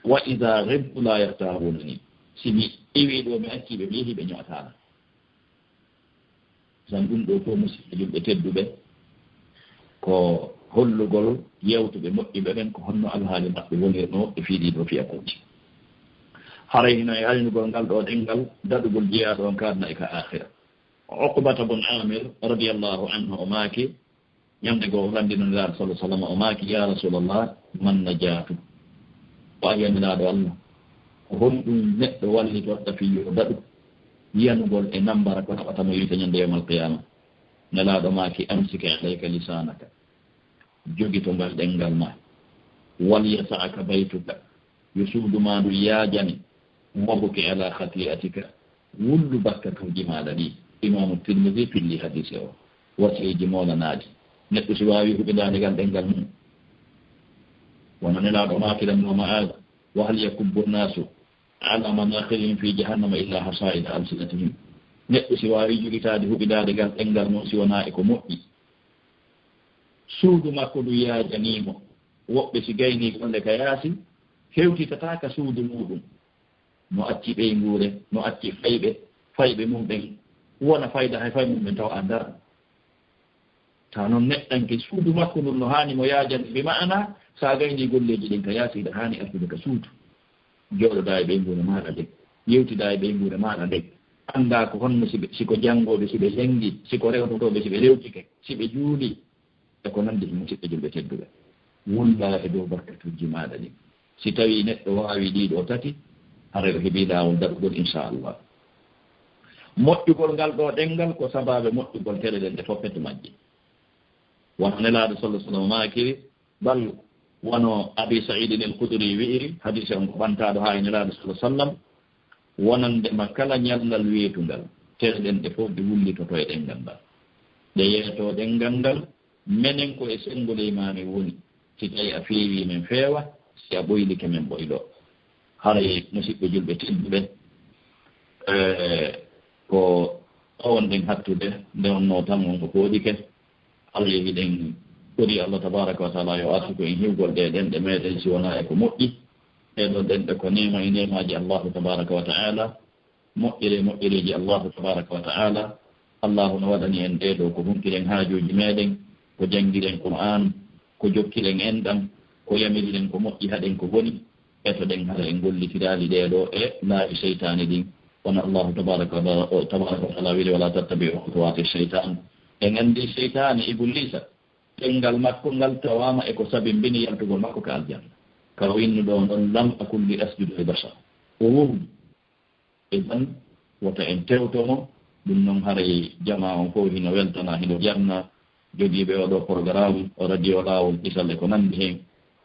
Wa iza ghibtu la yaghtabunani. Si mi iwii ɗoo, mi accii ɓe, mi yehii, ɓe ño'ataa lan." Tan ɗum ɗoo fof, musidɓe julɓe tedduɓe, ko hollugol yewtuɓe moƴƴuɓe ɓen ko honno alhaali maɓɓe wonirnoo e fii ɗii ɗoo fiyakuuji. Haray hino e aynugol ngal ɗoo ɗenngal daɗugol jeyaaɗo on ka aduna e ka aakhira. Uqbata bun Amir radiyallahu anhu o maaki, ñande goo o lanndino Nelaaɗo sallallahu alaihi wasallam, o maaki, "Ya Rasulallah, man najaatu?" O ari, "Ya Nelaaɗo Allah, ko honɗum neɗɗo wallitorta fii yo daɗu yanugol e nammbara ko naɓata mo yiite ñande yawmal qiyaama?" Nelaaɗo maaki, "Amsik alayka lisaanaka." Jogito ngal ɗenngal maa. "Wal yasa'ka baytuka." Yo suudu maa ndu yaajane. "Wabki ala khati'atika." Wullu bakkatuuji maaɗa ɗi. Imaamu Tirmidi filli hadiise o. Wasiyeeji moolanaaɗi. Neɗɗo si waawi huɓindaade ngal ɗenngal mum. Wano Nelaaɗo maaki lan no Ma'aaz, "Wa hal yakubbu nnaasu ala manaakhirihim fi jahannama illa hasaa'ida alsinatihim." Neɗɗo si waawi jogitaade huɓindaade ngal ɗenngal mum si wonaa e ko moƴƴi. Suudu makko ndu yaajanii mo. Woɓɓe si gaynii golle ka yaasi, hewtitataa ka suudu muuɗum. No acci ɓeynguure, no acci fayɓe, fayɓe mum ɓen wona fayda hay fay mum ɓen taw a ndar. Tawa noon neɗɗanke suudu makko ndun no haani mo yaajande, bi ma'ana, so a gaynii golleeji ɗin ka yaasi, hiɗa haani artude ka suudu. Jooɗoɗaa e ɓeynguure maaɗa nden, yewtidaa e ɓeynguure maaɗa nden. Anndaa ko honno si ɓe, si ko janngooɓe, si ɓe janngi, si ko rewtotooɓe, si ɓe rewtike, si ɓe juulii, e ko nanndi heen, musidɓe julɓe tedduɓe. Wullaa e dow bakkatuuji maaɗa ɗin. Si tawii neɗɗo waawii ɗii ɗoo tati, haray o heɓii laawol daɗugol, inshallah. Moƴƴugol ngal ɗoo ɗenngal ko sabaabe moƴƴugol teɗe ɗen ɗe fof e to majje. Wano Nelaaɗo sallallahu alaihi wasallam maakiri, bal wano Abi Sa'idin al-Khudri wi'iri, hadiise on ko ɓantaaɗo haa e Nelaaɗo sallallahu alaihi wasallam, wonande ma kala ñallal weetungal, teɗe ɗen ɗe fof ɗe wullitoto e ɗenngal ngal. Ɗe yeeto ɗenngal ngal, menen ko e senngo ley maa men woni. Si tawii a feewii men feewa, si a ɓoylike men ɓoyloo. Haray musidɓe julɓe tedduɓe, eh, ko ɗo wonɗen hattude, nde wonnoo tan won ko fooɗike. Haray hiɗen tori Allah tabaraka wa taala yo artu ko en hiwgol ɗee ɗenɗe meɗen si wonaa e ko moƴƴi. Ɗee ɗoo ɗenɗe ko neema e neemaaji Allahu tabaraka wa taala. Moƴƴere e moƴƴereeji Allahu tabaraka wa taala. Allahu no waɗani en ɗee ɗoo ko hunkiren haajuuji meɗen, ko janngiren Qur'aan, ko jokkiren enɗam, ko yamiriren ko moƴƴi, haɗen ko boni, etoɗen hara en gollitiraali ɗee ɗoo e laawi seytaane ɗin. Wano Allahu tabaraka wa taala, tabaraka wa taala wiiri, "Wala tattabi'u khutuwati shaytan." En anndi seytaane Ibuliisa, ɗenngal makko ngal tawaama e ko sabimbini yaltugol makko ka aljanna. Ka o winnu ɗoo ɗon, "Lam akun li asjuda li bashar." O wowli. Idan, wota en tewto mo. Ɗum noon, haray jamaa on fof hino weltana, hino janna jogiiɓe oo ɗoo programme, o radio Laawol Kisal e ko nanndi heen.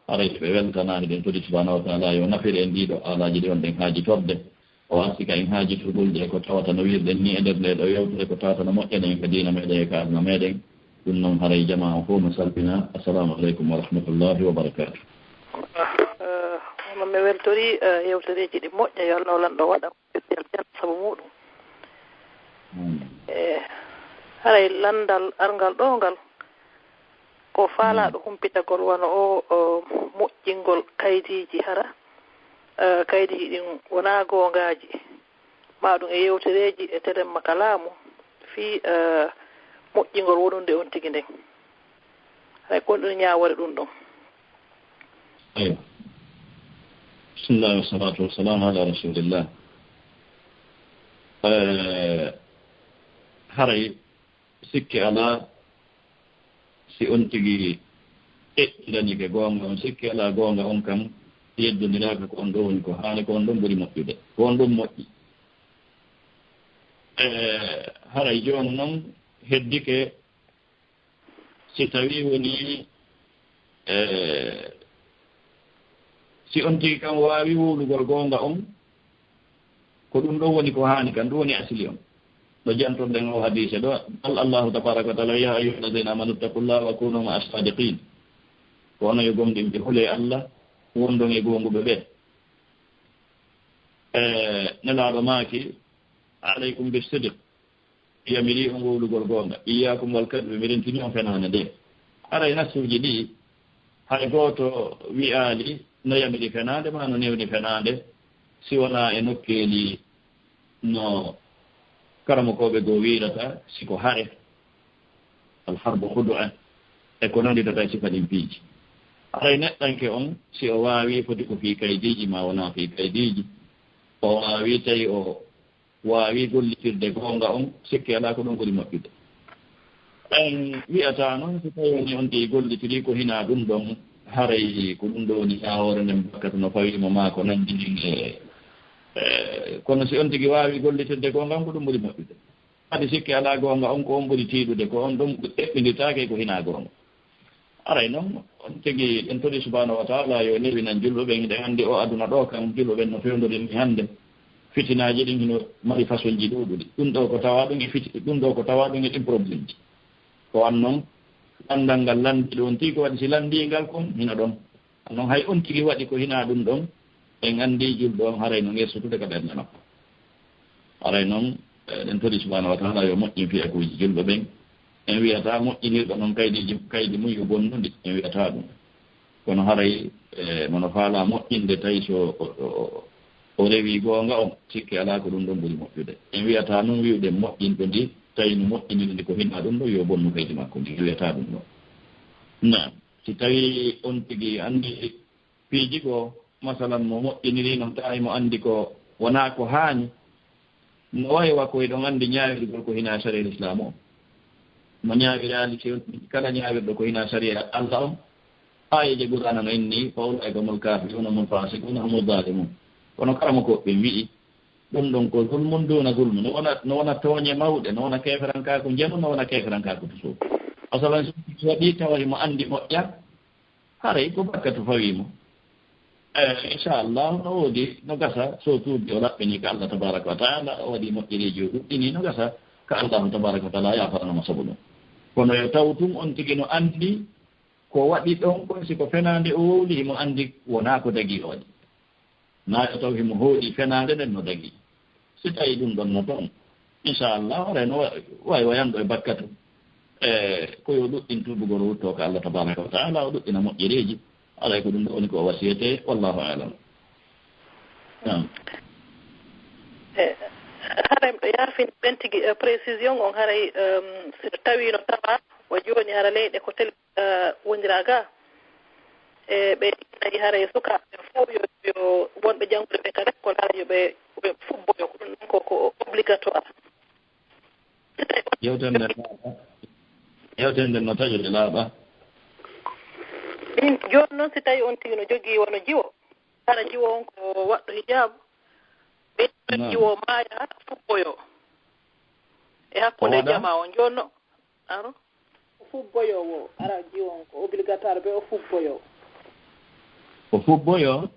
Haray ɓe weltana, hiɗen todi subhanahu wa taala yo nafir en ɗii ɗoo haalaaji ɗi wonɗen haajitorde. O arti ka en haajitugol ɗe ko tawata no wirɗen ni e nder ndee ɗoo yewtere, ko tawata no moƴƴana en ka diina meɗen e ka aduna meɗen. Ɗum noon, haray jamaa on fof no salmina. Assalamu aleykum wa rahmatullahi wa barakatuh. Ah, ah, mi weltori, eh, yewtereeji ɗi moƴƴa, yo Allah lanɗo waɗa. Ɓe mbiyam jam sabu muuɗum. Mm. E haray lanndal arngal ɗoo ngal, ko faalaaɗo humpitagol wano o, o moƴƴingol kaydiiji hara, eh, kaydiiji ɗin wonaa goongaaji. maa ɗum e yewtereeji e telemma ka laamu fii, eh, moƴƴingol wonunde on tigi nden. Hay kon ɗum ñaawoore ɗum ɗon. Aywa. Bismillah, wa salatu wa salam ala rasulillah. Eh, haray sikke alaa, si on tigi eƴƴindanike goonga on, sikke alaa goonga on kan yeddondiraaka, ko on ɗo woni ko haani, ko on ɗon ɓuri moƴƴude, ko on ɗon moƴƴi. Eh, haray jooni non heddike, si tawii woni, eh, si on tigi kan waawi wowlugol goonga on, ko ɗum ɗon woni ko haani kan, ɗum woni asili on. Ɗo jantorɗen o hadiise ɗo, al-, Allahu tabaraka wa taala, "Ya ayyuha alladhina amanu ittaqullaha wa kunu ma'a sadiqin." Ko onon yo gomɗinɓe, hulee Allah, wondon e goonguɓe ɓe. Eh, Nelaaɗo maaki, "Alaykum bis-sidq." Yamiri on wowlugol goonga. "Iyyakum wal kadhib." Mi rentini on fenaande nde. Haray nassuuji ɗi, hay gooto wi'aali no yamiri fenaande maa no newni fenaande, si wonaa e nokkeeli no karamokooɓe goo wiirata, si ko hare, al harbu khudu'a, e ko nannditata e sifa ɗin piiji. Haray neɗɗanke on, si o waawii, foti ko fii kaydiiji maa wonaa fii kaydiiji, o waawii, tawi o waawi gollitirde goonga on, sikke alaa ko ɗum ɓuri moƴƴude. En wi'ataa noon, si tawii woni on tigi gollitirii ko hinaa ɗum ɗon, haray ko ɗum ɗo woni ñaawoore nden bakkatu no fawii mo maa ko nanndi ɗin e, e, kono si on tigi waawi gollitirde goonga on, ko ɗum ɓuri moƴƴude. Kadi sikke alaa goonga on ko on ɓuri tiiɗude, ko on ɗon eɓɓindirtaake ko hinaa goonga. Aray noon, on tigi, en tori subhaanahu wa taala yo newinan julɓe ɓen. Hiɗen anndi o aduna ɗo kan, julɓe ɓen no fewndori ni hannde. Fitinaaji ɗin hino mari façonji ɗuuɗuɗi. Ɗum ɗo ko tawa ɗum e fiti-, ɗum ɗo ko tawa ɗum e ɗin problème ji. Ko an noon, lanndal ngal lanndi ɗon tigi, ko waɗi si lanndii ngal kon, hino ɗon. An noon, hay on tigi waɗi ko hinaa ɗum ɗon, en anndi julɗo on haray no ngersutude ka ɓernde makko. Haray noon, eɗen tori subhaanahu wa taala yo moƴƴin fiyakuuji julɓe ɓen. En wiyataa moƴƴinirɗo noon kaydi, kaydi mum yo bonnude. En wiyataa ɗum. Kono haray, e, mono faalaa moƴƴinde, tawi so o, o, o, o rewii goonga on, sikke alaa ko ɗum ɗon ɓuri moƴƴude. En wiyataa noon wi'ude moƴƴinɗo ndi, tawi no moƴƴiniri ndi ko hinaa ɗum ɗon, yo bonnu kaydi makko ndi. En wiyataa ɗum ɗon. Naam. Si tawii on tigi anndi piiji goo, masalan, mo moƴƴiniri noon, tawi mo anndi ko wonaa ko haani, no wayi wa ko hiɗon anndi ñaawirgol ko hinaa sariya Lislaam o. Mo ñaawiraali, si kala ñaawirɗo ko hinaa sariya Alla on, aayeeje Qur'aana no inni, "Fa ulaa'ika humul kaafiruuna, humul faasiquuna, humuz zaalimuun." Kono karamokooɓe ɓen wi'i, ɗum ɗon ko zulmun duuna zulmun, no wona, no wona tooñe mawɗe, no wona keeferankaaku njenu, no wona keeferankaaku to suudu. Masalan, so waɗii tawa himo anndi moƴƴa, haray ko bakkatu fawii mo. Eh, inchallah, no woodi, no gasa, so tuubi o laɓɓinii ka Allah tabaraka wa taala, o waɗii moƴƴereeji o ɗuɗɗinii, no gasa ka Allahu tabaraka wa taala yaafarana mo sabu ɗum. Kono yo taw tun on tigi no anndi ko waɗi ɗon kon, si ko fenaande o wowli, himo anndi wonaa ko dagii o waɗi. Naa yo taw himo hoolii fenaande nden no dagii. Si tawii ɗum ɗon no toon, inchallah, haray no wa-, wayi wayanɗo e bakkatu. E ko yo ɗuɗɗin tuubugol, o ruttoo ka Allah tabaraka wa taala, o ɗuɗɗina moƴƴereeji. Haray ko ɗum ɗo woni ko o wasiyetee, wallahu a'lam. Naam. E, haray miɗo yaafini ɓen tigi, e, précision on, haray, em, si tawii no tawa o jooni hara leyɗe ko tel- eh, wondiraa ga, e ɓe tawi haray sukaaɓe fof yo, yo wonɓe janngude ɓe ka lekkol, haray yo ɓe, yo ɓe fubboyo. Ko ɗum ɗon ko, ko obligatoire. Si tawi on Yewtere nden laaɓa. Yewtere nden no taƴude laaɓa. Min, jooni noon, si tawi on tigi no jogii wano jiwo, hara jiwo on ko waɗɗo hijaabu, ɓe Naam. jiwo maaya, fubboyo e hakkunde O waɗa? jamaa on. Jooni noon, aro? O fubboyoowo, ara jiwon ko obligatoire ɓe o fubboyoo. O fubboyoo?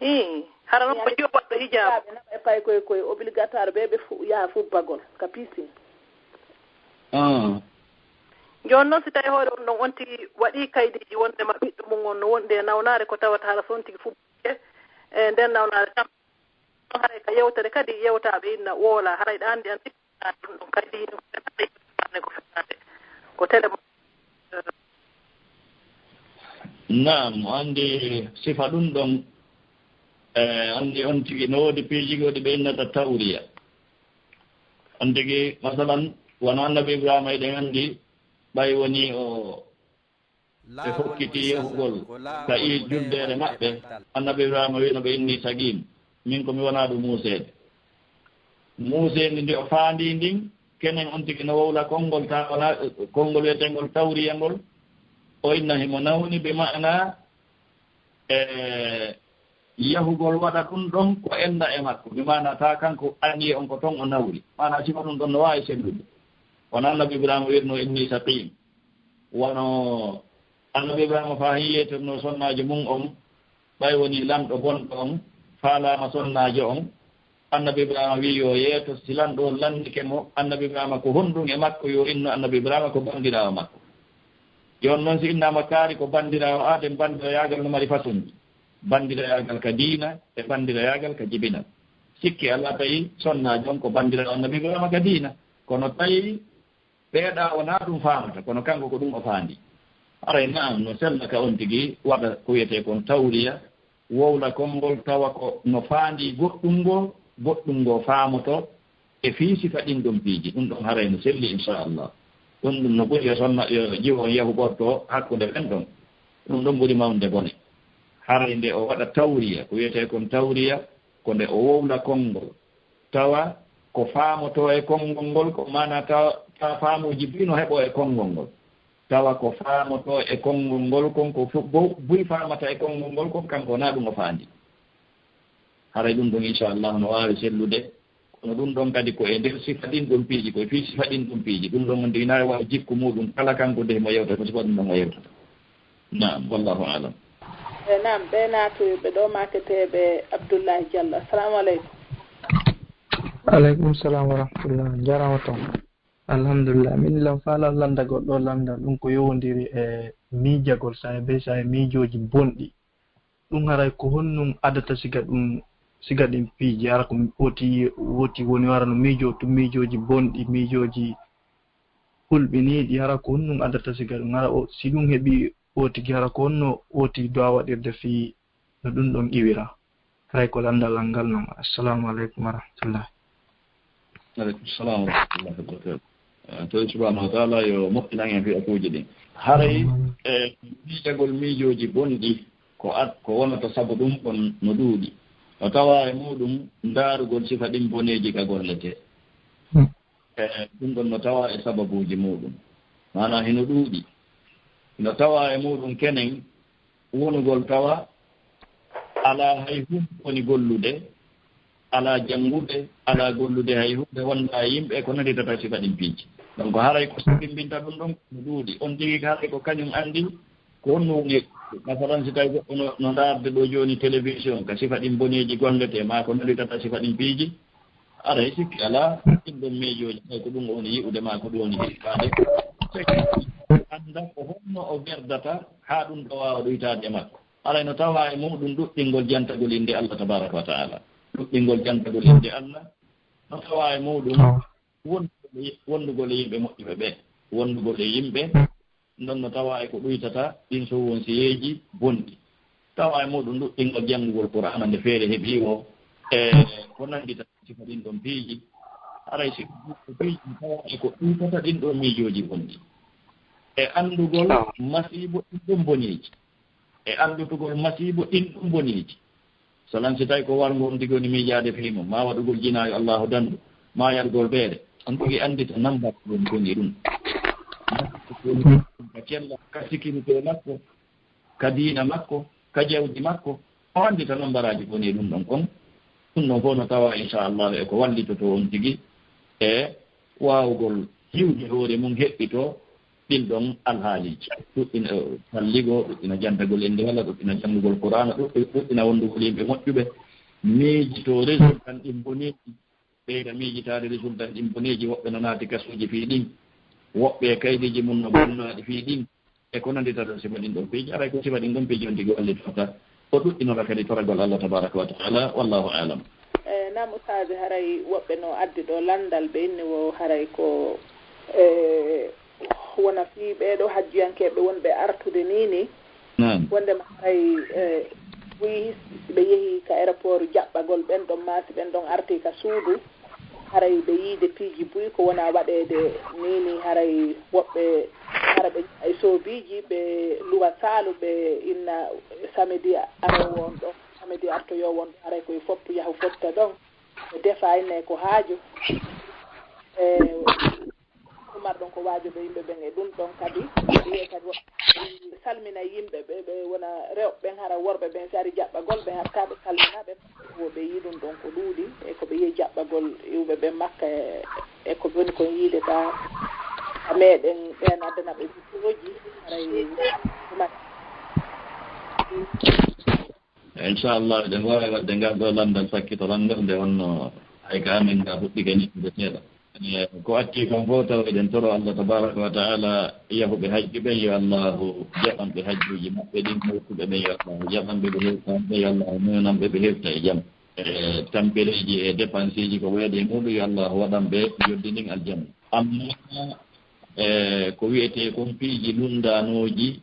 Hii, hara noon ko jiwo waɗɗo hijaabu. Sukaaɓe nan e pay koye koye obligatoire ɓe ɓe fu-, yaha fubbagol ka piscine. Ah. Jooni noon, si tawi hoore on ɗon on tigi waɗii kaydiiji wonde ma ɓiɗɗo mum on no wondi e nawnaare, ko tawata hara so on tigi fubboyii e nden nawnaare kam, haray ka yewtere kadi yewtaaɓe inna woola, haray ɗa anndi an tigi ɗum ɗon kaydi hino fenaande, ko fenaande, ko tele mo. Naam, mo anndi sifa ɗum ɗon, E, anndi on tigi no woodi piiji goɗɗi ɓe innata tawriya. On tigi, masalan, wano annabi Ibrahima, eɗen anndi, ɓay woni o ɓe hokkiti yehugol ka i juldeere maɓɓe, annabi Ibrahima wi'no ɓe, "Inni saqiim, min ko mi wonaa ɗo muuseede." Muuseede nde o faandi ndin, kenen on tigi no wowla konngol ta-, wona, konngol wi'eteengol tawriya ngol, o inna himo nawni, bi ma'ana, e, yahugol waɗa ɗum ɗon ko enda e makko, bi ma'ana ta kanko anniye on ko ton o nawri. Ma'ana sifa ɗum ɗon no waawi sellude. Wano annabi Ibrahima wi'irno, "Inni saqiim." Wano annabi Ibrahima faa hin yeetirno sonnaajo mum on, ɓay woni lanɗo bonɗo on, faalaama sonnaajo on, annabi Ibrahima wi'i yo yeeto, si lanɗo on lanndike mo, annabi Ibrahima ko honɗum e makko, yo inno annabi Ibrahima ko banndiraawo makko. Yo on non si innaama kaari ko banndiraawo, aaden banndirayaagal no mari façon ji. Banndirayaagal ka diina e banndirayaagal ka jibinal. Sikki alaa tawi sonnaajo on ko banndiraawo annabi Ibrahima ka diina. Kono tawi ɓeeɗa wonaa ɗum faamata, kono kanko ko ɗum o faandi. Haray na'am, no sella ka on tigi waɗa ko wiyetee kon tawriya, wowla konngol tawa ko no faandi goɗɗum ngoo, goɗɗum ngoo faamoto e fii sifa ɗin ɗon piiji. Ɗum ɗon haray no selli, inchallah. Ɗum ɗum no ɓuri yo sonna, yo jiwo on yahu ɓorto hakkunde ɓen ɗon. Ɗum ɗon ɓuri mawnde bone. Haray nde o waɗa tawriya, ko wiyetee kon tawriya, ko nde o wowla konngol. Tawa ko faamoto e konngol ngol, ko maana tawa, tawa faamuuji buy no heɓo e konngol ngol. Tawa ko faamoto e konngol ngol kon, ko fu-, bo-, buy faamata e konngol ngol kon, kanko wonaa ɗum o faandi. Haray ɗum ɗon, inchallah, no waawi sellude. Kono ɗum ɗon kadi ko e nder sifa ɗin ɗon piiji, ko e fii sifa ɗin ɗon piiji. Ɗum ɗon on tigi na waawi jikku muuɗum kala kanko nde himo yewta, ko sifa ɗum ɗon o yewtata. Naam, wallahu a'lam. E, naam, ɓe naatoyɓe ɗo maaketeeɓe Abdullahi Diallo. Assalamu aleykum. Aleykum salam wa rahmatullah. Jarama toon. Alhamdulillah. Min lan faalaa landa goɗɗo landa ɗum ko yowondiri e miijagol sahe be sahe miijooji bonɗi. Ɗum haray ko honɗum addata siga ɗum, siga ɗin piiji? Hara ko woti, woti woni hara no miijo, to miijooji bonɗi, miijooji hulɓiniiɗi, hara ko honɗum addata siga ɗum? Hara o, si ɗum heɓi o tigi, hara ko honno o tigi dowa waɗirde fii no ɗum ɗon iwira? Haray ko lanndal an ngal non. Assalamu aleykum wa rahmatullah. Aleykum salam wa rahmatullahi wa barakatuh. Eh, to subhanahu wa ta'ala yo moƴƴinan en fiyakuuji ɗin. Haray, eh, miijagol miijooji bonɗi ko at-, ko wonata sabu ɗum kon no ɗuuɗi. No tawaa e muuɗum ndaarugol sifa ɗin boneeji ka golletee. Hmm. Eh, ɗum ɗon no tawaa e sababuuji muuɗum. Maanaa hino ɗuuɗi. No tawaa e muuɗum kenen wonugol tawa alaa hay huunde woni gollude, alaa janngude, alaa gollude hay huunde, wonda e yimɓe ko noditata sifa ɗin piiji. Donc, haray ko sabimbinta ɗum ɗon ko no ɗuuɗi. On tigi haray ko kañum anndi ko honno woni, masalan, si tawi goɗɗo no, no ndaarde ɗo jooni télévision ka sifa ɗin boneeji golletee, maa ko noditata sifa ɗin piiji, aray sikki alaa, ɗin ɗon miijooji, hay ko ɗum o woni yi'ude maa ko ɗum woni hikkaade. Annda ko honno o gerdata haa ɗum ɗo waawa ɗuytaade e makko. Aray no tawaa e muuɗum ɗuɗɗingol jantagol innde Allah tabaraka wa ta'ala. Ɗuɗɗingol jantagol innde Allah no tawaa e muuɗum wondugol e, wondugol e yimɓe moƴƴuɓe ɓe. Wondugol e yimɓe, ɗum ɗon no tawaa e ko ɗuytata ɗin sowonsiyeeji bonɗi. Tawaa e muuɗum ɗuɗɗingol janngugol Qur'aana nde feere heɓi o, e ko nanndita sifa ɗin ɗon piiji. Haray si ko piiji tawaa e ko ɗuytata ɗin ɗon miijooji bonɗi. E anndugol masiibo ɗin ɗon boneeji. E anndutugol masiibo ɗin ɗon boneeji. Salan si tawi ko warngo on tigi woni miijaade fii mum, maa waɗugol jinaayo Allaahu dandu, maa yargol beere, on tigi anndita nambar ko woni kon e ɗum. Ka cella, ka sikirte makko, ka diina makko, ka jawdi makko, o anndita nambaraaji ko woni e ɗum ɗon kon. Ɗum ɗon fof no tawa, inchallah, e ko wallitotoo on tigi e waawugol hiwde hoore mum, heɓɓitoo ɗin ɗon alhaaliiji. Ɗuɗɗina, eh, falligo, ɗuɗɗina jantagol innde Allah, ɗuɗɗina janngugol Qur'aana, ɗuɗɗi-, ɗuɗɗina wondugol yimɓe moƴƴuɓe, miijitoo résultat ɗin boneeji, ɓeyda miijitaade résultat ɗin boneeji, woɓɓe no naati kasuuji fii ɗin, woɓɓe e kaydiiji mum no bonnaaɗi fii ɗin, e ko nandita ɗon sifa ɗin ɗon piiji, aray ko sifa ɗin ɗon piiji on tigi wallitorta. O ɗuɗɗinora kadi toragol Allah tabaraka wa ta'ala, wallahu a'lam. E, naam, Ustaaji, haray woɓɓe no addi ɗo lanndal, ɓe inni wo haray ko, e, wona fii ɓee ɗoo hajjiyankeeɓe wonɓe artude nii ni, naam, wonndema haray, e, buy, si ɓe yehi ka aéroport jaɓɓagol ɓen ɗon, maa si ɓen ɗon arti ka suudu, haray ɓe yiide piiji buy ko wona waɗeede nii nii, haray woɓɓe hara ɓe ay soobiiji, ɓe luwa saalu, ɓe inna samedi aroowo on ɗon, samedi artoyoowo on ɗon, haray koye foppu yahu fotta ɗon, ɓe defa inna e ko haaju. E Umar ɗon ko waajoɓe yimɓe ɓen e ɗum ɗon kadi. Wiye kadi wo-, salmina yimɓe ɓe, ɓe wona rewɓe ɓen, hara worɓe ɓen si ari jaɓɓagol ɓe, hatta ɓe salmina ɓe, wo ɓe yii ɗum ɗon ko ɗuuɗi, e ko ɓe yii jaɓɓagol iwɓe ɓen Makka, e, e ko woni kon yiide ka, ka meɗen ɓen addana ɓe bikkuuji, haray Umar. Inchallah, eɗen waawi waɗde ngal ɗo lanndal sakkitoral ngal, nde wonno hay ka amen nga fuɗɗike ñiɓɓude seeɗa. E, ko addi kon fof taw eɗen toro Allah tabaraka wa taala yahuɓe hajju ɓen, yo Allahu jaɓan ɓe hajjuuji maɓɓe ɗin, hewtuɓe ɓen, yo Allahu jaɓan ɓe ɓe hewta ɓe, yo Allahu newnan ɓe ɓe hewta e jam. E, tampereeji e dépenseeji ko weeɗi e muɗum, yo Allahu waɗan ɓe joddi ndin aljanna. Amma, e, ko wiyetee kon piiji lunndaanooji,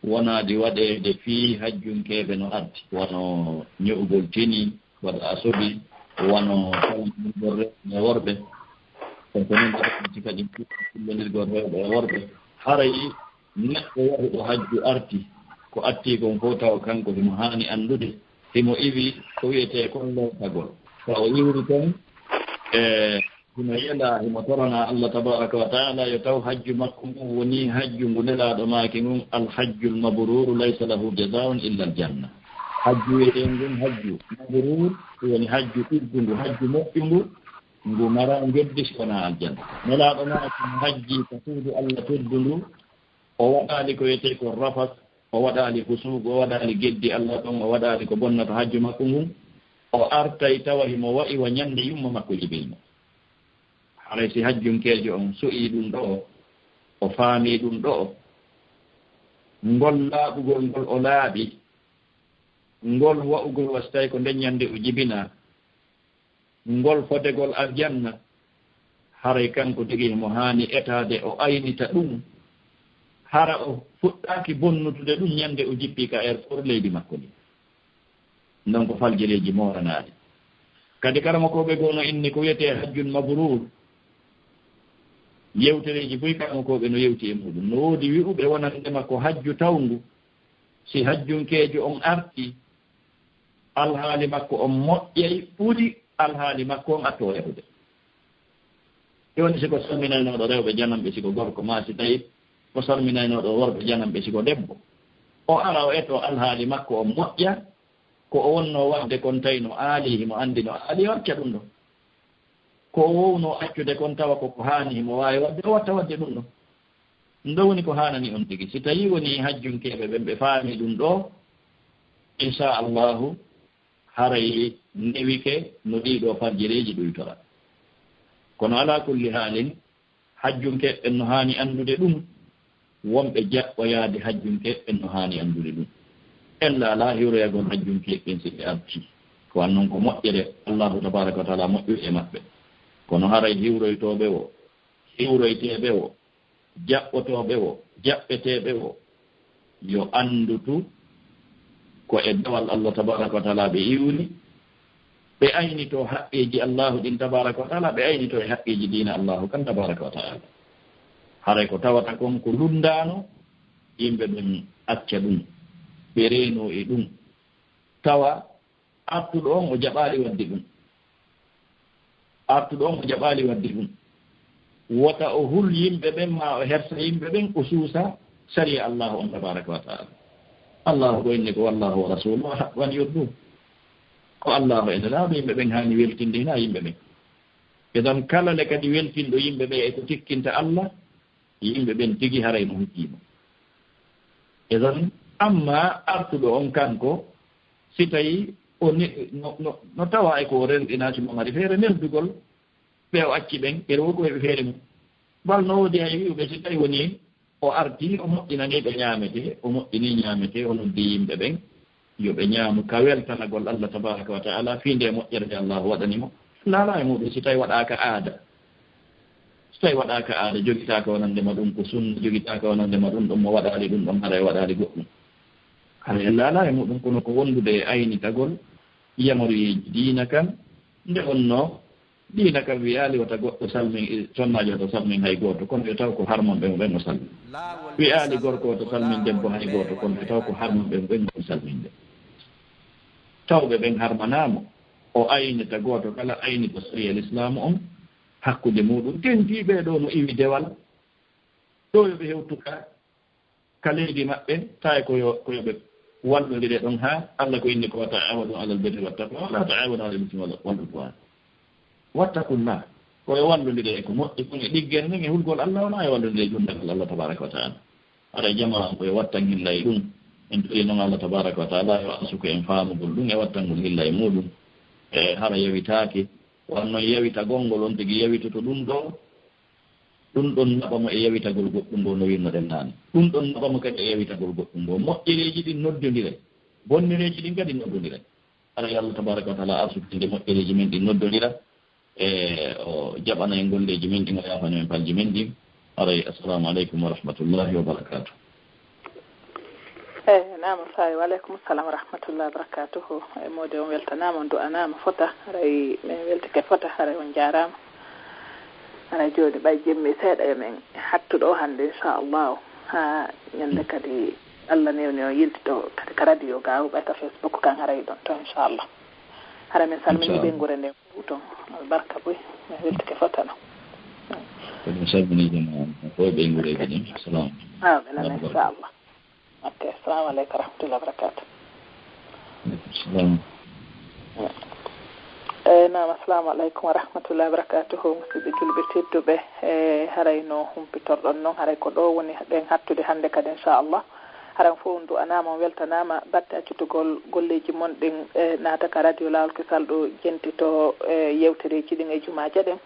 wonaade waɗeede fii hajjunkeeɓe no arti, wano ño'ugol tini, waɗa asobi, wano salminirgol rewɓe e worɓe. Ko ko non waɗata kadi kullondirgol rewɓe e worɓe. Haray neɗɗo yahuɗo hajju arti, ko addi kon fof taw kanko himo haani anndude, himo iwi ko wiyetee kon lowtagol. So o iwri ton, e, himo yela, himo torana Allah tabaraka wa taala yo taw hajju makko ngun woni hajju ngu Nelaaɗo maaki ngun, "Al hajjul mabruru laysa lahu jazaa'un illa al janna." Hajju wiyetee ngun hajju mabrur, woni hajju ɗiggungu, hajju moƴƴungu, ngu maraa njoddi si wonaa aljanna. Nelaaɗo maaki mo hajji ka suudu Allah teddundu, o waɗaali ko wiyetee ko rafas, o waɗaali fusuugu, o waɗaali geddi Allah ɗon, o waɗaali ko bonnata hajju makko ngun, o artay tawa himo wa'i wa ñande yumma makko jibinmo. Haray si hajjunkeejo on su'ii ɗum ɗoo, o faamii ɗum ɗoo, ngol laaɓugol ngol o laaɓi, ngol wa'ugol wa si tawi ko nden ñande o jibinaa, ngol fodegol aljanna, haray kanko tigi himo haani etaade o aynita ɗum, hara o fuɗɗaaki bonnutude ɗum ñande o jippii ka airport leydi makko ndi. Ndon ko faljereeji mooranaaɗi. Kadi karamokooɓe goo no inni ko wiyetee hajjun mabruur. Yewtereeji buy karamokooɓe no yewti e muɗum. No woodi wi'uɓe wonandema ko hajju tawngu. Si hajjunkeejo on arti, alhaali makko on moƴƴay ɓuri alhaali makko on atto o yahude. Jooni si ko salminaynooɗo rewɓe jananɓe si ko gorko, maa si tawi ko salminaynooɗo worɓe jananɓe si ko debbo, o ara o eto alhaali makko on moƴƴa, ko o wonnoo waɗde kon tawi no aali, himo anndi no aali, o acca ɗum ɗon. Ko o wownoo accude kon tawa ko ko haani himo waawi waɗde, o watta waɗde ɗum ɗon. Ɗum ɗon woni ko haanani on tigi. Si tawii wonii hajjunkeeɓe ɓen ɓe faami ɗum ɗoo, insha Allahu, haray newike no ɗii ɗoo faljereeji ɗuytora. Kono alaa kulli haalin, hajjunkeeɓe ɓen no haani anndude ɗum, wonɓe jaɓɓoyaade hajjunkeeɓe ɓen no haani anndude ɗum. Ella alaa hiwroyagol hajjunkeeɓe ɓen si ɓe artii. Ko an non ko moƴƴere Allahu tabaaraka wa taala moƴƴude e maɓɓe. Kono haray hiwroytooɓe wo, hiwroyteeɓe wo, jaɓɓotooɓe wo, jaɓɓeteeɓe wo, yo anndutu ko e dewal Allah tabaaraka wa taala ɓe iwri, ɓe aynitoo haqqeeji Allahu ɗin tabaaraka wa taala, ɓe aynitoo e haqqeeji diina Allahu kan tabaaraka wa taala. Haray ko tawata kon ko lunndaano, yimɓe ɓen acca ɗum, ɓe reenoo e ɗum. Tawa artuɗo on o jaɓaali waɗde ɗum. Artuɗo on o jaɓaali waɗde ɗum. Wota o hul yimɓe ɓen, maa o hersa yimɓe ɓen, o suusa sariya Allahu on tabaaraka wa taala. Allahu ko inni ko, "Wallahu wa rasuluhu ahaqqu an yurduhu." Ko Allahu e Nelaaɗo yimɓe ɓen haani weltinde, hinaa yimɓe ɓen. Idan kala le kadi weltinɗo yimɓe ɓe e ko tikkinta Allah, yimɓe ɓen tigi haray no hujjiima. Idan amma artuɗo on kanko, si tawi o ne-, no, no, no tawa e ko o rerɗinaaki mo mari feere neldugol, ɓe o acci ɓen, ɓe rewo ko heɓi feere mum. Bal no woodi hay wi'uɓe si tawi woni o artii, o moƴƴinanii ɓe ñaametee, o moƴƴinii ñaametee, o noddi yimɓe ɓen, yo ɓe ñaamu ka weltanagol Allah tabaaraka wa taala, fii nde moƴƴere nde Allahu waɗani mo. Laalaa e muɗum si tawi waɗaaka aada. So tawi waɗaaka aada, jogitaaka wonande ma ɗum ko sunna, jogitaaka wonande ma ɗum, ɗum mo waɗaali ɗum ɗon, haray waɗaali goɗɗum. Haray Allah alaa e muɗum, kono ko wondude e aynitagol yamaruyeeji diina kan. Nde wonnoo diina kan wiyaali wota goɗɗo salmin, sonnaajo wota salmin hay gooto, kono yo taw ko harmanɓe mo ɓen o salmin. Wiyaali gorko wota salmin debbo hay gooto, kono yo taw ko harmanɓe mo ɓen o salminde. Tawɓe ɓen harmanaa mo, o aynita gooto kala aynita sariya Lislaamu on hakkunde muɗum. Tentii ɓee ɗoo no iwi dewal, ɗo yo ɓe hewtu ka ka leydi maɓɓe, tawi ko yo, ko yo ɓe wallondire ɗon haa Allah ko inni ko: "Wa ta'awanu alal birri wat taqwa, wa la ta'awanu alal ismi wal udwan." Wattakullah. Ko yo wallondire e ko moƴƴi kon e ɗiggere nden e hulgol Allah, wonaa e wallondire e junndagal Allah tabaraka wa ta'ala. Haray jamaa ko yo wattan hilla e ɗum. En torii non Allah tabaraka wa ta'ala yo arsuku en faamugol ɗum e wattangol hilla e muɗum. E hara yawitaaki, wonno yawitagol ngol on tigi yawitoto ɗum ɗo, ɗum ɗon naɓa mo e yawitagol goɗɗum ngol no winnoɗen naane. Ɗum ɗon naɓa mo kadi e yawitagol goɗɗum ngol. Moƴƴereeji ɗin noddondiray, bonnereeji ɗin kadi noddondiray. Haray Allah tabaraka wa ta'ala arsukinde moƴƴereeji men ɗin noddondira, e o jaɓana en golleeji men ɗin, o yaafana en palji men ɗin. Haray, assalamu aleykum wa rahmatullahi wa barakatuh. Eyi, naam, Faye, wa aleykum salam wa rahmatullahi wa barakatuhu. E moodi on weltanaama, on du'anaama fota. Haray men weltike fota, haray on jaaraama. Haray jooni ɓay jemmi seeɗa yo men hattu ɗo hannde, inchallahu. Haa ñannde kadi Allah newni on yiltito kadi ka radio ga, ɓay ka Facebook kan, haray ɗon to, inchallah. Haray men salmini ɓeynguure nden fof ton. Albarka boy. Men weltike fota no. Kadi mi salmini jama'a fof ɓeynguureeji ɗin. Salam. Amin, amin, inchallah. Ok, assalamu aleykum wa rahmatullahi wa barakatuh. Aleykum salam. Eyi, naam, assalamu aleykum wa rahmatullahi wa barakatuh. Musidɓe julɓe tedduɓe, e haray no humpitorɗon non, haray ko ɗo woni ɗen hattude hannde kadi, inchallah. Haray on fof on du'anaama, on weltanaama, batte accitugol golleeji mon ɗin, e naata ka radio Laawol Kisal ɗo, jentito, e yewtereeji ɗin e jumaaje ɗen.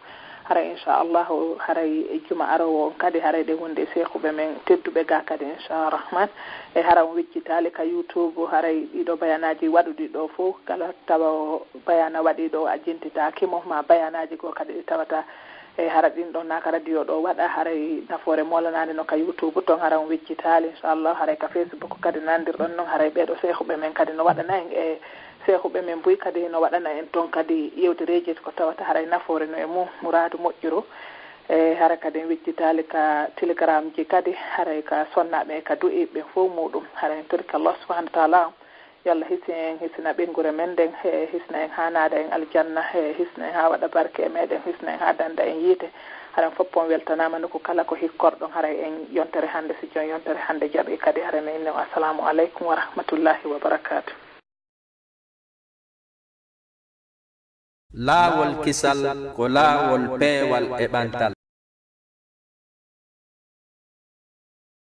Haray, inchallahu, haray e juma aroowo on kadi, haray ɗen wonde e seekuɓe men tedduɓe ga kadi, inchallah rahman. E hara on wejjitaali ka YouTube, haray ɗiɗo bayanaaji waɗuɗi ɗo fof, kala tawa o bayana waɗi ɗo, a jentitaaki mo, ma bayanaaji goo kadi ɗi tawata, e hara ɗin ɗon na ka radio ɗo waɗa, haray nafoore moolanaande no ka YouTube ton, hara on wejjitaali, inchallah, haray ka Facebook kadi nandirɗon non, haray ɓeeɗo seekuɓe men kadi no waɗana en e seekuɓe men buy kadi no waɗana en ton kadi yewtereeji ko tawata haray nafoore no e mum, muraadu moƴƴuru. E hara kadi en wejjitaali ka Telegram ji kadi, haray ka sonnaaɓe e ka du'iiɓe fof muɗum. Haray en torike Allah subhanahu wa ta'ala on, yo Allah hisnu en, hisina ɓeynguure men nden, e hisna en haa naada en aljanna, e hisna en haa waɗa barke e meɗen, hisna en haa danda en yiite. Haray on fof on weltanaama nokku kala ko hikkorɗon. Haray en yontere hannde, si jooni yontere hannde jaɓi kadi, haray men inni on assalamu aleykum wa rahmatullahi wa barakatuh. Laawol kisal ko laawol peewal e ɓantal.